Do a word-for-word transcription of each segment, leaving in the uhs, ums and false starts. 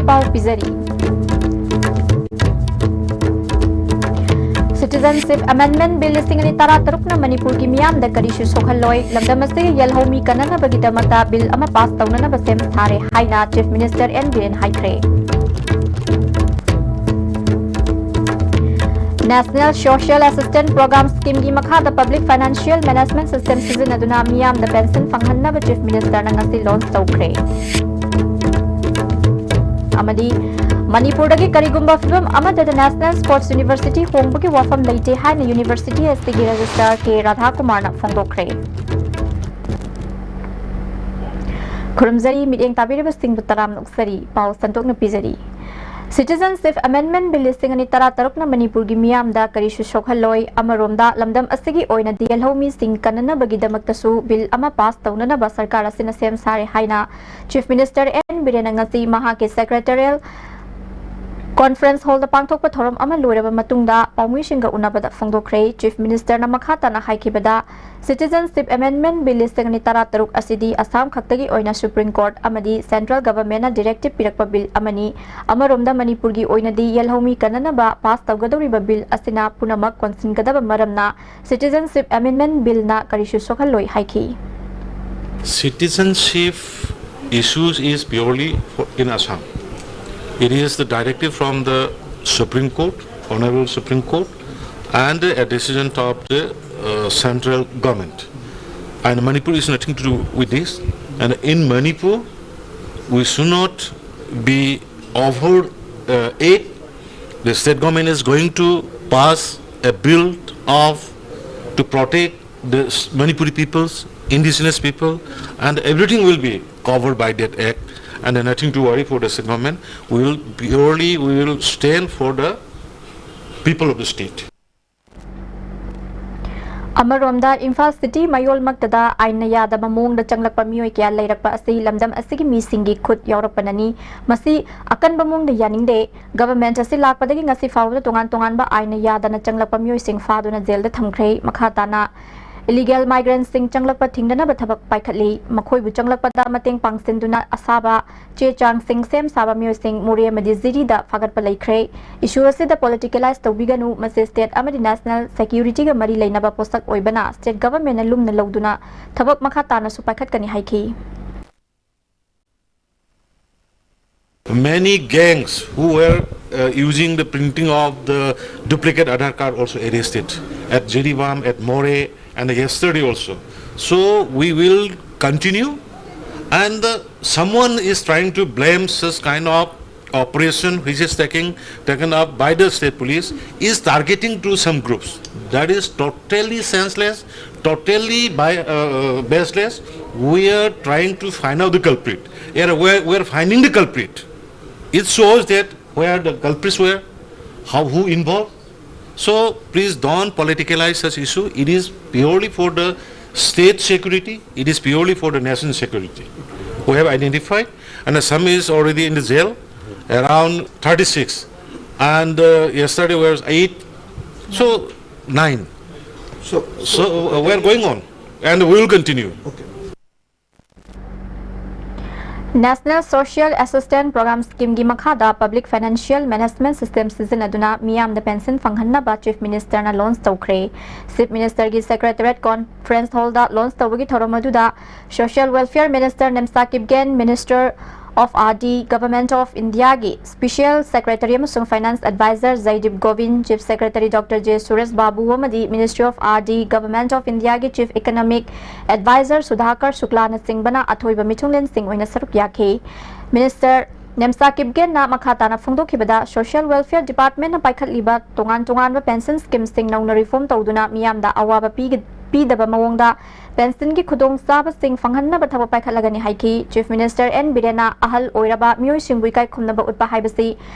ꯄꯥꯎ ꯄꯤꯖꯔꯤ꯫ Citizenship Amendment Bill ꯂꯤꯁꯤꯡ ꯑꯅꯤ ꯇꯔꯥꯇꯔꯨꯛꯅ ꯃꯅꯤꯄꯨꯔꯒꯤ ꯃꯤꯌꯥꯝꯗ ꯀꯔꯤꯁꯨ ꯁꯣꯛꯍꯜꯂꯣꯏ, ꯂꯝꯗꯝ ꯑꯁꯤꯒꯤ ꯌꯦꯜꯍꯧꯃꯤ ꯀꯟꯅꯅꯕꯒꯤꯗꯃꯛꯇ ꯕꯤꯜ ꯑꯃ ꯄꯥꯁ ꯇꯧꯅꯅꯕ ꯁꯦꯝ ꯁꯥꯔꯦ ꯍꯥꯏꯅ ꯆꯤꯐ ꯃꯤꯅꯤꯁꯇꯔ ꯑꯦꯟ ꯕꯤꯔꯦꯟ ꯍꯥꯏꯈ꯭ꯔꯦ꯫ National Social Assistance Program Scheme ꯒꯤ ꯃꯈꯥꯗ Public Financial Management System ꯁꯤꯖꯤꯟꯅꯗꯨꯅ ꯃꯤꯌꯥꯝꯗ ꯄꯦꯟꯁꯟ ꯐꯪꯍꯟꯅꯕ ꯆꯤꯐ ꯃꯤꯅꯤꯁꯇꯔꯅ ꯉꯁꯤ ꯂꯣꯟꯆ ꯇꯧꯈ꯭ꯔꯦ꯫ ꯑꯃꯗꯤ ꯃꯅꯤꯄꯨꯔꯗꯒꯤ ꯀꯔꯤꯒꯨꯝꯕ ꯐꯤꯕꯝ ꯑꯃꯠꯇꯗ National Sports University ꯍꯣꯡꯕꯒꯤ ꯋꯥꯐꯝ ꯂꯩꯇꯦ ꯍꯥꯏꯅ ꯌꯨꯅꯤꯚꯔꯁꯤꯇꯤ ꯑꯁꯤꯒꯤ ꯔꯦꯖꯤꯁꯇ꯭ꯔꯥꯔ ꯀꯦ ꯔꯥꯙꯥꯀꯨꯃꯥꯔꯅ ꯐꯣꯡꯗꯣꯛꯈ꯭ꯔꯦ꯫ ꯈꯨꯔꯨꯝꯖꯔꯤ, ꯃꯤꯠꯌꯦꯡ ꯇꯥꯕꯤꯔꯤꯕꯁꯤꯡꯕꯨ ꯇꯔꯥꯝꯅ ꯑꯣꯛꯆꯔꯤ꯫ ꯄꯥꯎ ꯁꯟꯗꯣꯛꯅ ꯄꯤꯖꯔꯤ꯫ Citizenship Amendment Bill ꯂꯤꯁꯤꯡ ꯑꯅꯤ ꯇꯔꯥꯇꯔꯨꯛꯅ ꯃꯅꯤꯄꯨꯔꯒꯤ ꯃꯤꯌꯥꯝꯗ ꯀꯔꯤꯁꯨ ꯁꯣꯛꯍꯜꯂꯣꯏ꯫ ꯑꯃꯔꯣꯝꯗ, ꯂꯝꯗꯝ ꯑꯁꯤꯒꯤ ꯑꯣꯏꯅꯗꯤ ꯌꯦꯜꯍꯧꯃꯤꯁꯤꯡ ꯀꯟꯅꯅꯕꯒꯤꯗꯃꯛꯇꯁꯨ ꯕꯤꯜ ꯑꯃ ꯄꯥꯁ ꯇꯧꯅꯅꯕ ꯁꯔꯀꯥꯔ ꯑꯁꯤꯅ ꯁꯦꯝ ꯁꯥꯔꯦ ꯍꯥꯏꯅ ꯆꯤꯐ ꯃꯤꯅꯤꯁꯇꯔ ꯑꯦꯟ ꯕꯤꯔꯦꯟꯅ ꯉꯁꯤ ꯃꯍꯥꯛꯀꯤ ꯁꯦꯀ꯭ꯔꯦꯇꯔꯤꯌꯦꯜ ꯀꯣꯟꯐ꯭ꯔꯦꯟꯁ ꯍꯣꯜꯗ ꯄꯥꯡꯊꯣꯛꯄ ꯊꯧꯔꯝ ꯑꯃ ꯂꯣꯏꯔꯕ ꯃꯇꯨꯡꯗ ꯄꯥꯎꯃꯤꯁꯤꯡꯒ ꯎꯅꯕꯗ ꯐꯣꯡꯗꯣꯛꯈ꯭ꯔꯦ꯫ ꯆꯤꯐ ꯃꯤꯅꯤꯁꯇꯔꯅ ꯃꯈꯥ ꯇꯥꯅ ꯍꯥꯏꯈꯤꯕꯗ, Citizenship Amendment Bill ꯂꯤꯁꯤꯡ ꯑꯅꯤ ꯇꯔꯥꯇꯔꯨꯛ ꯑꯁꯤꯗꯤ ꯑꯁꯥꯝ ꯈꯛꯇꯒꯤ ꯑꯣꯏꯅ ꯁꯨꯄ꯭ꯔꯤꯝ ꯀꯣꯔꯠ ꯑꯃꯗꯤ ꯁꯦꯟꯇ꯭ꯔꯦꯜ ꯒꯚꯔꯟꯃꯦꯟꯠꯅ ꯗꯤꯔꯦꯛꯇꯤꯚ ꯄꯤꯔꯛꯄ ꯕꯤꯜ ꯑꯃꯅꯤ꯫ ꯑꯃꯔꯣꯝꯗ, ꯃꯅꯤꯄꯨꯔꯒꯤ ꯑꯣꯏꯅꯗꯤ ꯌꯦꯜꯍꯧꯃꯤ ꯀꯟꯅꯅꯕ ꯄꯥꯁ ꯇꯧꯒꯗꯧꯔꯤꯕ ꯕꯤꯜ ꯑꯁꯤꯅ ꯄꯨꯝꯅꯃꯛ ꯀꯣꯟꯁꯤꯟꯒꯗꯕ ꯃꯔꯝꯅ Citizenship Amendment Billꯅ ꯀꯔꯤꯁꯨ ꯁꯣꯛꯍꯜꯂꯣꯏ ꯍꯥꯏꯈꯤ꯫ Citizenship issues is purely for, in Assam. It is the directive from the Supreme Court, Honorable Supreme Court, and a decision of the uh, central government. And Manipur is nothing to do with this. And in Manipur, we should not be offered uh, aid. The state government is going to pass a bill of to protect the Manipuri peoples, indigenous people, and everything will be covered by that act. And nothing to worry for the state government. We will purely we will stand for the people of the state. ꯑꯃꯔꯣꯝꯗ, Imphal city ꯃꯌꯣꯜꯃꯛꯇꯗ ꯑꯥꯏꯟꯅ ꯌꯥꯗꯕ ꯃꯑꯣꯡꯗ ꯆꯪꯂꯛꯄ ꯃꯤꯑꯣꯏ ꯀꯌꯥ ꯂꯩꯔꯛꯄ ꯑꯁꯤ ꯂꯝꯗꯝ ꯑꯁꯤꯒꯤ ꯃꯤꯁꯤꯡꯒꯤ ꯈꯨꯠ ꯌꯥꯎꯔꯛꯄꯅꯅꯤ꯫ ꯃꯁꯤ ꯑꯀꯟꯕ ꯃꯑꯣꯡꯗ ꯌꯥꯅꯤꯡꯗꯦ꯫ ꯒꯚꯔꯟꯃꯦꯟꯠ ꯑꯁꯤ ꯂꯥꯛꯄꯗꯒꯤ ꯉꯁꯤ ꯐꯥꯎꯕꯗ ꯇꯣꯉꯥꯟ ꯇꯣꯉꯥꯟꯕ ꯑꯥꯏꯟꯅ ꯌꯥꯗꯅ ꯆꯪꯂꯛꯄ ꯃꯤꯑꯣꯏꯁꯤꯡ ꯐꯥꯗꯨꯅ ꯖꯦꯜꯗ ꯊꯝꯈ꯭ꯔꯦ꯫ ꯃꯈꯥ ꯇꯥꯅ Illegal migrantꯁꯤꯡ ꯆꯪꯂꯛꯄ ꯊꯤꯡꯅꯅꯕ ꯊꯕꯛ ꯄꯥꯏꯈꯠꯂꯤ꯫ ꯃꯈꯣꯏꯕꯨ ꯆꯪꯂꯛꯄꯗ ꯃꯇꯦꯡ ꯄꯥꯡꯁꯤꯟꯗꯨꯅ ꯑꯁꯥꯕ ꯆꯦ ꯆꯥꯡꯁꯤꯡ ꯁꯦꯝ ꯁꯥꯕ ꯃꯤꯑꯣꯏꯁꯤꯡ ꯃꯣꯔꯦ ꯑꯃꯗꯤ ꯖꯤꯔꯤꯗ ꯐꯥꯒꯠꯄ ꯂꯩꯈ꯭ꯔꯦ꯫ Issue ꯑꯁꯤꯗ politicalize ꯇꯧꯕꯤꯒꯅꯨ, ꯃꯁꯤ state ꯑꯃꯗꯤ national securityꯒ ꯃꯔꯤ ꯂꯩꯅꯕ ꯄꯣꯠꯁꯛ ꯑꯣꯏꯕꯅ state governmentꯅ ꯂꯨꯝꯅ ꯂꯧꯗꯨꯅ ꯊꯕꯛ ꯃꯈꯥ ꯇꯥꯅꯁꯨ ꯄꯥꯏꯈꯠꯀꯅꯤ ꯍꯥꯏꯈꯤ꯫ Many gangs who were uh, using the printing of the duplicate Aadhaar card also arrested at Jiribam, at Moreh, and yesterday also. So we will continue, and uh, someone is trying to blame such kind of operation which is taking taken up by the state police is targeting to some groups. That is totally senseless, totally by, uh, baseless. We are trying to find out the culprit. We are, we are finding the culprit. It shows that where the culprits were, how, who involved. So please don't politicalize such issue. It is purely for the state security. It is purely for the national security. We have identified, and some is already in the jail, around thirty-six, and uh, yesterday was eight, so nine. So, So uh, we are going on, and we will continue. Okay. National Social Assistance Program Schemeꯒꯤ ꯃꯈꯥꯗ Public Financial Management System ꯁꯤꯖꯤꯟꯅꯗꯨꯅ ꯃꯤꯌꯥꯝꯗ pension ꯐꯪꯍꯟꯅꯕ Chief Ministerꯅ launch ꯇꯧꯈ꯭ꯔꯦ꯫ Chief Ministerꯒꯤ Secretariat Conference Hallꯗ launch ꯇꯧꯕꯒꯤ ꯊꯧꯔꯝ ꯑꯗꯨꯗ Social Welfare Minister Nemcha Kipgen, Minister of RD, Government of Indiaꯒꯤ Special Secretary ꯑꯃꯁꯨꯡ Finance Advisor ꯖꯩꯗꯤꯞ Gobin, Chief Secretary Doctor J Suresh ꯕꯥꯕꯨ ꯑꯃꯗꯤ Ministry of RD, Government of Indiaꯒꯤ Chief Economic Advisor ꯁꯨꯙꯥꯀꯔ ꯁꯨꯛꯂꯥꯅꯆꯤꯡꯕꯅ ꯑꯊꯣꯏꯕ ꯃꯤꯊꯨꯡꯂꯦꯟꯁꯤꯡ ꯑꯣꯏꯅ ꯁꯔꯨꯛ ꯌꯥꯈꯤ꯫ Minister ꯅꯦꯝꯆꯥ ꯀꯤꯞꯒꯦꯟꯅ ꯃꯈꯥ ꯇꯥꯅ ꯐꯣꯡꯗꯣꯛꯈꯤꯕꯗ, Social Welfare Departmentꯅ ꯄꯥꯏꯈꯠꯂꯤꯕ ꯇꯣꯉꯥꯟ ꯇꯣꯉꯥꯟꯕ pension schemeꯁꯤꯡ ꯅꯧꯅ reform ꯇꯧꯗꯨꯅ ꯃꯤꯌꯥꯝꯗ ꯑꯋꯥꯕ ꯄꯤꯒ-, ꯄꯤꯗꯕ ꯃꯑꯣꯡꯗ ꯄꯦꯟꯁꯤꯟꯒꯤ ꯈꯨꯗꯣꯡꯆꯥꯕꯁꯤꯡ ꯐꯪꯍꯟꯅꯕ ꯊꯕꯛ ꯄꯥꯏꯈꯠꯂꯒꯅꯤ ꯍꯥꯏꯈꯤ꯫ ꯆꯤꯐ ꯃꯤꯅꯤꯁꯇꯔ ꯑꯦꯟ ꯕꯤꯔꯦꯟꯅ ꯑꯍꯜ ꯑꯣꯏꯔꯕ ꯃꯤꯑꯣꯏꯁꯤꯡꯕꯨ ꯏꯀꯥꯏ ꯈꯨꯝꯅꯕ ꯎꯠꯄ ꯍꯥꯏꯕꯁꯤ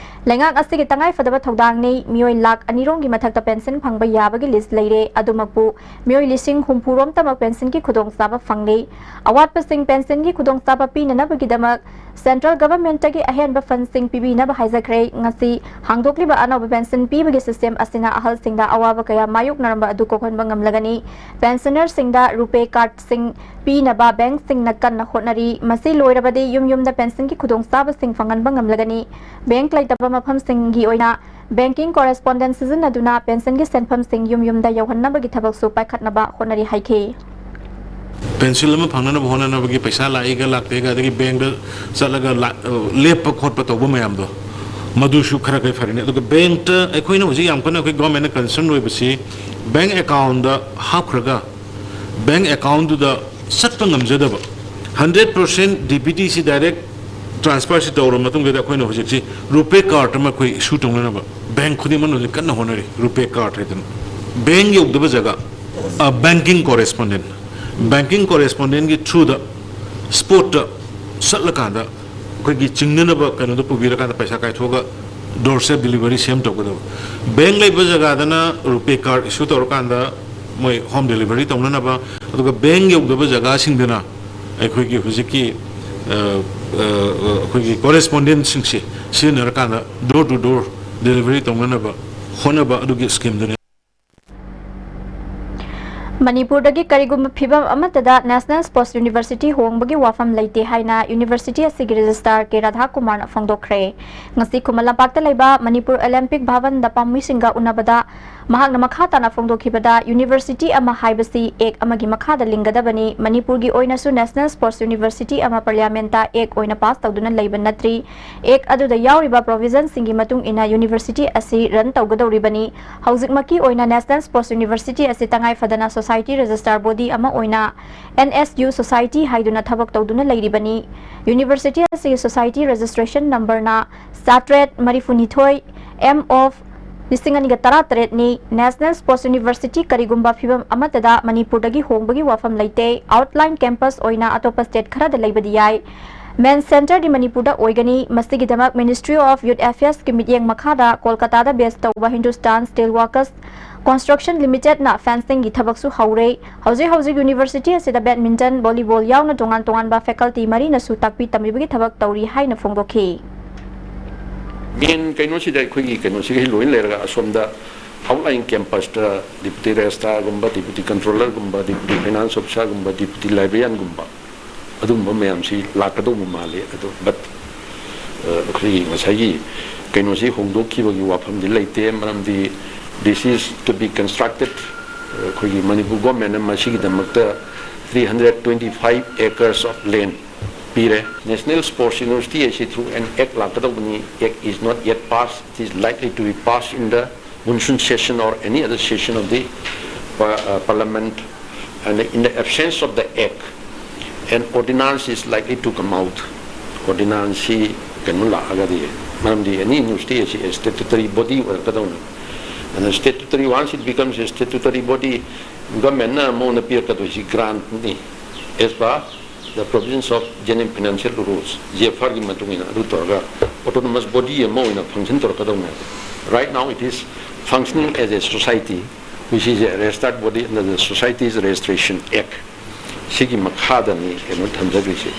ꯂꯩꯉꯥꯛ ꯑꯁꯤꯒꯤ ꯇꯉꯥꯏ ꯐꯗꯕ ꯊꯧꯗꯥꯡꯅꯤ꯫ ꯃꯤꯑꯣꯏ ꯂꯥꯈ ꯑꯅꯤꯔꯣꯝꯒꯤ ꯃꯊꯛꯇ ꯄꯦꯟꯁꯤꯟ ꯐꯪꯕ ꯌꯥꯕꯒꯤ ꯂꯤꯁ ꯂꯩꯔꯦ꯫ ꯑꯗꯨꯃꯛꯄꯨ ꯃꯤꯑꯣꯏ ꯂꯤꯁꯤꯡ ꯍꯨꯝꯐꯨꯔꯣꯝꯇꯃꯛ ꯄꯦꯟꯁꯤꯟꯒꯤ ꯈꯨꯗꯣꯡꯆꯥꯕ ꯐꯪꯂꯤ꯫ ꯑꯋꯥꯠꯄꯁꯤꯡ ꯄꯦꯟꯁꯤꯟꯒꯤ ꯈꯨꯗꯣꯡꯆꯥꯕ ꯄꯤꯅꯅꯕꯒꯤꯗꯃꯛ ꯁꯦꯟꯇ꯭ꯔꯦꯜ ꯒꯚꯔꯟꯃꯦꯟꯠꯇꯒꯤ ꯑꯍꯦꯟꯕ ꯐꯟꯁꯤꯡ ꯄꯤꯕꯤꯅꯕ ꯍꯥꯏꯖꯈ꯭ꯔꯦ꯫ ꯉꯁꯤ ꯍꯥꯡꯗꯣꯛꯂꯤꯕ ꯑꯅꯧꯕ ꯄꯦꯟꯁꯤꯟ ꯄꯤꯕꯒꯤ ꯁꯤꯁꯇꯦꯝ ꯑꯁꯤꯅ ꯑꯍꯜꯁꯤꯡꯗ ꯑꯋꯥꯕ ꯀꯌꯥ ꯃꯥꯌꯣꯛꯅꯔꯝꯕ ꯑꯗꯨ ꯀꯣꯛꯍꯟꯕ ꯉꯝꯂꯒꯅꯤ꯫ ꯄꯦꯟꯁꯤꯅꯔꯁꯤꯡꯗ ꯔꯨꯄꯦ ꯀꯥꯔꯗꯁꯤꯡ ꯄꯤꯅꯕ ꯕꯦꯡꯛꯁꯤꯡꯅ ꯀꯟꯅ ꯍꯣꯠꯅꯔꯤ꯫ ꯃꯁꯤ ꯂꯣꯏꯔꯕꯗꯤ ꯌꯨꯝ ꯌꯨꯝꯗ ꯄꯦꯟꯁꯤꯟꯒꯤ ꯈꯨꯗꯣꯡꯆꯥꯕꯁꯤꯡ ꯐꯪꯍꯟꯕ ꯉꯝꯂꯒꯅꯤ꯫ ꯕꯦꯡꯛ ꯂꯩꯇꯕ ꯃꯐꯝꯁꯤꯡꯒꯤ ꯑꯣꯏꯅ ꯕꯦꯡꯀꯤꯡ ꯀꯣꯔꯦꯁꯄꯣꯟꯗꯦꯟ ꯁꯤꯖꯤꯟꯅꯗꯨꯅ ꯄꯦꯟꯁꯤꯟꯒꯤ ꯁꯦꯟꯐꯝꯁꯤꯡ ꯌꯨꯝ ꯌꯨꯝꯗ ꯌꯧꯍꯟꯅꯕꯒꯤ ꯊꯕꯛꯁꯨ ꯄꯥꯏꯈꯠꯅꯕ ꯍꯣꯠꯅꯔꯤ ꯍꯥꯏꯈꯤ꯫ ꯄꯦꯟꯁꯤꯜ ꯑꯃ ꯐꯪꯅꯅꯕ ꯍꯣꯠꯅꯅꯕꯒꯤ ꯄꯩꯁꯥ ꯂꯥꯛꯏꯒ ꯂꯥꯛꯇꯦꯒ, ꯑꯗꯒꯤ ꯕꯦꯡꯗ ꯆꯠꯂꯒ ꯂꯥ-, ꯂꯦꯞꯄ ꯈꯣꯠꯄ ꯇꯧꯕ ꯃꯌꯥꯝꯗꯣ, ꯃꯗꯨꯁꯨ ꯈꯔ ꯈꯔ ꯐꯔꯅꯤ꯫ ꯑꯗꯨꯒ ꯕꯦꯡꯇ ꯑꯩꯈꯣꯏꯅ ꯍꯧꯖꯤꯛ ꯌꯥꯝ ꯀꯟꯅ ꯑꯩꯈꯣꯏ ꯒꯣꯔꯃꯦꯟꯅ ꯀꯟꯁꯔꯟ ꯑꯣꯏꯕꯁꯤ ꯕꯦꯡ ꯑꯦꯀꯥꯎꯟꯗ ꯍꯥꯞꯈ꯭ꯔꯒ ꯕꯦꯡ ꯑꯦꯀꯥꯎꯟꯗꯨꯗ ꯆꯠꯄ ꯉꯝꯖꯗꯕ, ꯍꯟꯗ꯭ꯔꯦꯠ ꯄꯥꯔꯁꯦꯟ ꯗꯤ ꯕꯤ ꯇꯤꯁꯤ ꯗꯥꯏꯔꯦꯛ ꯇ꯭ꯔꯥꯟꯁꯐꯔꯁꯤ ꯇꯧꯔꯕ ꯃꯇꯨꯡꯗ ꯑꯩꯈꯣꯏꯅ ꯍꯧꯖꯤꯛꯁꯤ ꯔꯨꯄꯦ ꯀꯥꯔꯗ ꯑꯃ ꯑꯩꯈꯣꯏ ꯏꯁꯨ ꯇꯧꯅꯅꯕ ꯕꯦꯡ ꯈꯨꯗꯤꯡꯃꯛꯅ ꯍꯧꯖꯤꯛ ꯀꯟꯅ ꯍꯣꯠꯅꯔꯤ꯫ ꯔꯨꯄꯦ ꯀꯥꯔꯗ ꯍꯥꯏꯗꯅ ꯕꯦꯡ ꯌꯧꯗꯕ ꯖꯒꯥ, ꯕꯦꯡꯀꯤꯡ ꯀꯣꯔꯦꯁꯄꯣꯟꯗꯦꯟ, ꯕꯦꯡꯀꯤꯡ ꯀꯣꯔꯦꯁꯄꯣꯟꯗꯦꯟꯒꯤ ꯊ꯭ꯔꯨꯗ ꯁ꯭ꯄꯣꯠꯇ ꯆꯠꯂꯀꯥꯟꯗ ꯑꯩꯈꯣꯏꯒꯤ ꯆꯤꯡꯅꯅꯕ ꯀꯩꯅꯣꯗꯣ ꯄꯨꯕꯤꯔꯀꯥꯟꯗ ꯄꯩꯁꯥ ꯀꯥꯏꯊꯣꯛꯑꯒ ꯗꯣꯔ ꯁꯦꯞ ꯗꯤꯂꯤꯚꯔꯤ ꯁꯦꯝ ꯇꯧꯒꯗꯕ꯫ ꯕꯦꯡ ꯂꯩꯕ ꯖꯒꯥꯗꯅ ꯔꯨꯄꯦ ꯀꯥꯔꯗ ꯏꯁꯨ ꯇꯧꯔꯀꯥꯟꯗ ꯃꯣꯏ ꯍꯣꯝ ꯗꯤꯂꯤꯚꯔꯤ ꯇꯧꯅꯅꯕ, ꯑꯗꯨꯒ ꯕꯦꯡ ꯌꯧꯗꯕ ꯖꯒꯥꯁꯤꯡꯗꯅ ꯑꯩꯈꯣꯏꯒꯤ ꯍꯧꯖꯤꯛꯀꯤ, ꯑ, ꯑ, ꯑꯩꯈꯣꯏꯒꯤ ꯀꯣꯔꯦꯁꯄꯣꯟꯗꯦꯟꯁꯤꯡꯁꯦ ꯁꯤꯖꯤꯟꯅꯔꯀꯥꯟꯗ ꯗꯣꯔ ꯇꯨ ꯗꯣꯔ ꯗꯤꯂꯤꯚꯔꯤ ꯇꯧꯅꯅꯕ ꯍꯣꯠꯅꯕ ꯑꯗꯨꯒꯤ ꯁ꯭ꯀꯤꯝꯗꯨꯅꯤ꯫ ꯃꯅꯤꯄꯨꯔꯗꯒꯤ ꯀꯔꯤꯒꯨꯝꯕ ꯐꯤꯚꯝ ꯑꯃꯠꯇꯗ ꯅꯦꯁꯅꯦꯜ ꯁ꯭ꯄꯣꯔꯠꯁ ꯌꯨꯅꯤꯚꯔꯁꯤꯇꯤ ꯍꯣꯡꯕꯒꯤ ꯋꯥꯐꯝ ꯂꯩꯇꯦ ꯍꯥꯏꯅ ꯌꯨꯅꯤꯚꯔꯁꯤꯇꯤ ꯑꯁꯤꯒꯤ ꯔꯦꯖꯤꯁꯇ꯭ꯔꯥꯔ ꯀꯦ ꯔꯥꯙꯥꯀꯨꯃꯥꯔꯅ ꯐꯣꯡꯗꯣꯛꯈ꯭ꯔꯦ꯫ ꯉꯁꯤ ꯈꯨꯃꯟ ꯂꯝꯄꯥꯛꯇ ꯂꯩꯕ ꯃꯅꯤꯄꯨꯔ ꯑꯣꯂꯦꯝꯄꯤꯛ ꯚꯕꯟꯗ ꯄꯥꯎꯃꯤꯁꯤꯡꯒ ꯎꯅꯕꯗ ꯃꯍꯥꯛꯅ ꯃꯈꯥ ꯇꯥꯅ ꯐꯣꯡꯗꯣꯛꯈꯤꯕꯗ, ꯌꯨꯅꯤꯚꯔꯁꯤꯇꯤ ꯑꯃ ꯍꯥꯏꯕꯁꯤ ꯑꯦꯛ ꯑꯃꯒꯤ ꯃꯈꯥꯗ ꯂꯤꯡꯒꯗꯕꯅꯤ꯫ ꯃꯅꯤꯄꯨꯔꯒꯤ ꯑꯣꯏꯅꯁꯨ ꯅꯦꯁꯅꯦꯜ ꯁ꯭ꯄꯣꯔꯠꯁ ꯌꯨꯅꯤꯚꯔꯁꯤꯇꯤ ꯑꯃ ꯄꯥꯔꯂꯤꯌꯥꯃꯦꯟꯠꯇ ꯑꯦꯛ ꯑꯣꯏꯅ ꯄꯥꯁ ꯇꯧꯗꯨꯅ ꯂꯩꯕ ꯅꯠꯇ꯭ꯔꯤ꯫ ꯑꯦꯛ ꯑꯗꯨꯗ ꯌꯥꯎꯔꯤꯕ ꯄ꯭ꯔꯣꯚꯤꯖꯟꯁꯤꯡꯒꯤ ꯃꯇꯨꯡ ꯏꯟꯅ ꯌꯨꯅꯤꯚꯔꯁꯤꯇꯤ ꯑꯁꯤ ꯔꯟ ꯇꯧꯒꯗꯧꯔꯤꯕꯅꯤ꯫ ꯍꯧꯖꯤꯛꯃꯛꯀꯤ ꯑꯣꯏꯅ ꯅꯦꯁꯅꯦꯜ ꯁ꯭ꯄꯣꯔꯠꯁ ꯌꯨꯅꯤꯚꯔꯁꯤꯇꯤ ꯑꯁꯤ ꯇꯉꯥꯏ ꯐꯗꯅ ꯁꯣꯁꯥꯏꯇꯤ ꯔꯦꯖꯤꯁꯇꯥꯔ ꯕꯣꯗꯤ ꯑꯃ ꯑꯣꯏꯅ ꯑꯦꯟ ꯑꯦꯁ ꯌꯨ ꯁꯣꯁꯥꯏꯇꯤ ꯍꯥꯏꯗꯨꯅ ꯊꯕꯛ ꯇꯧꯗꯨꯅ ꯂꯩꯔꯤꯕꯅꯤ꯫ ꯌꯨꯅꯤꯚꯔꯁꯤꯇꯤ ꯑꯁꯤꯒꯤ ꯁꯣꯁꯥꯏꯇꯤ ꯔꯦꯖꯤꯁꯇ꯭ꯔꯦꯁꯟ ꯅꯝꯕꯔꯅ ꯆꯥꯇ꯭ꯔꯦꯠ ꯃꯔꯤꯐꯨꯅꯤꯊꯣꯏ, ꯑꯦꯝ ꯑꯣꯐ ꯂꯤꯁꯤꯡ ꯑꯅꯤꯒ ꯇꯔꯥꯇꯔꯦꯠꯅꯤ꯫ National Sports University ꯀꯔꯤꯒꯨꯝꯕ ꯐꯤꯕꯝ ꯑꯃꯠꯇꯗ ꯃꯅꯤꯄꯨꯔꯗꯒꯤ ꯍꯣꯡꯕꯒꯤ ꯋꯥꯐꯝ ꯂꯩꯇꯦ꯫ Outlying campus ꯑꯣꯏꯅ ꯑꯇꯣꯞꯄ state ꯈꯔꯗ ꯂꯩꯕꯗꯤ ꯌꯥꯏ꯫ Main centreꯗꯤ ꯃꯅꯤꯄꯨꯔꯗ ꯑꯣꯏꯒꯅꯤ꯫ ꯃꯁꯤꯒꯤꯗꯃꯛ Ministry of Youth Affairsꯀꯤ ꯃꯤꯠꯌꯦꯡ ꯃꯈꯥꯗ ꯀꯣꯜꯀꯇꯥꯗ base ꯇꯧꯕ Hindustan Steelworkers Construction Limitedꯅ fencingꯒꯤ ꯊꯕꯛꯁꯨ ꯍꯧꯔꯦ꯫ ꯍꯧꯖꯤꯛ ꯍꯧꯖꯤꯛ university ꯑꯁꯤꯗ badminton, volleyball ꯌꯥꯎꯅ ꯇꯣꯉꯥꯟ ꯇꯣꯉꯥꯟꯕ faculty ꯃꯔꯤꯅꯁꯨ ꯇꯥꯛꯄꯤ ꯇꯝꯕꯤꯕꯒꯤ ꯊꯕꯛ ꯇꯧꯔꯤ ꯍꯥꯏꯅ ꯐꯣꯡꯗꯣꯛꯈꯤ꯫ Main ꯀꯩꯅꯣꯁꯤꯗ ꯑꯩꯈꯣꯏꯒꯤ ꯀꯩꯅꯣꯁꯤꯒ ꯂꯣꯏꯅ ꯂꯩꯔꯒ ꯑꯁꯣꯝꯗ outlying campusꯇ Deputy Registrarꯒꯨꯝꯕ, Deputy Controllerꯒꯨꯝꯕ, Deputy Finance Officerꯒꯨꯝꯕ, Deputy Librarianꯒꯨꯝꯕ ꯑꯗꯨꯒꯨꯝꯕ ꯃꯌꯥꯝꯁꯤ ꯂꯥꯛꯀꯗꯧꯕ ꯃꯥꯜꯂꯤ꯫ ꯑꯗꯣ but ꯑꯩꯈꯣꯏꯒꯤ ꯉꯁꯥꯏꯒꯤ ꯀꯩꯅꯣꯁꯤ ꯍꯣꯡꯗꯣꯛꯈꯤꯕꯒꯤ ꯋꯥꯐꯝꯗꯤ ꯂꯩꯇꯦ꯫ ꯃꯔꯝꯗꯤ this is to be constructed, ꯑꯩꯈꯣꯏꯒꯤ Manipur governmentꯅ ꯃꯁꯤꯒꯤꯗꯃꯛꯇ three hundred twenty five acres of land ꯄꯤꯔꯦ꯫ National Sports University ꯑꯁꯤ through an act ꯂꯥꯛꯀꯗꯧꯕꯅꯤ꯫ Act is not yet passed, it is likely to be passed in the monsoon session or any other session of the parliament, and in the absence of the act, an ordinance is likely to come out. Ordinanceꯁꯤ ꯀꯩꯅꯣ ꯂꯥꯛꯑꯒꯗꯤ, ꯃꯔꯝꯗꯤ any university ꯑꯁꯤ statutory body ꯑꯣꯏꯔꯛꯀꯗꯧꯅꯤ꯫ ꯑꯗꯨꯅ statutory, once it becomes a statutory body, governmentꯅ ꯃꯉꯣꯟꯗ ꯄꯤꯔꯛꯀꯗꯣꯏꯁꯤ grantꯅꯤ, as per the provisions of General Financial Rules, GFRꯒꯤ ꯃꯇꯨꯡ ꯏꯟꯅ ꯑꯗꯨ ꯇꯧꯔꯒ autonomous body ꯑꯃ ꯑꯣꯏꯅ function ꯇꯧꯔꯛꯀꯗꯧꯅꯦꯕ꯫ Right now it is functioning as a society, which is a registered body under the Societies Registration Act꯫ ꯁꯤꯒꯤ ꯃꯈꯥꯗꯅꯤ ꯀꯩꯅꯣ ꯊꯝꯖꯈ꯭ꯔꯤꯁꯦ꯫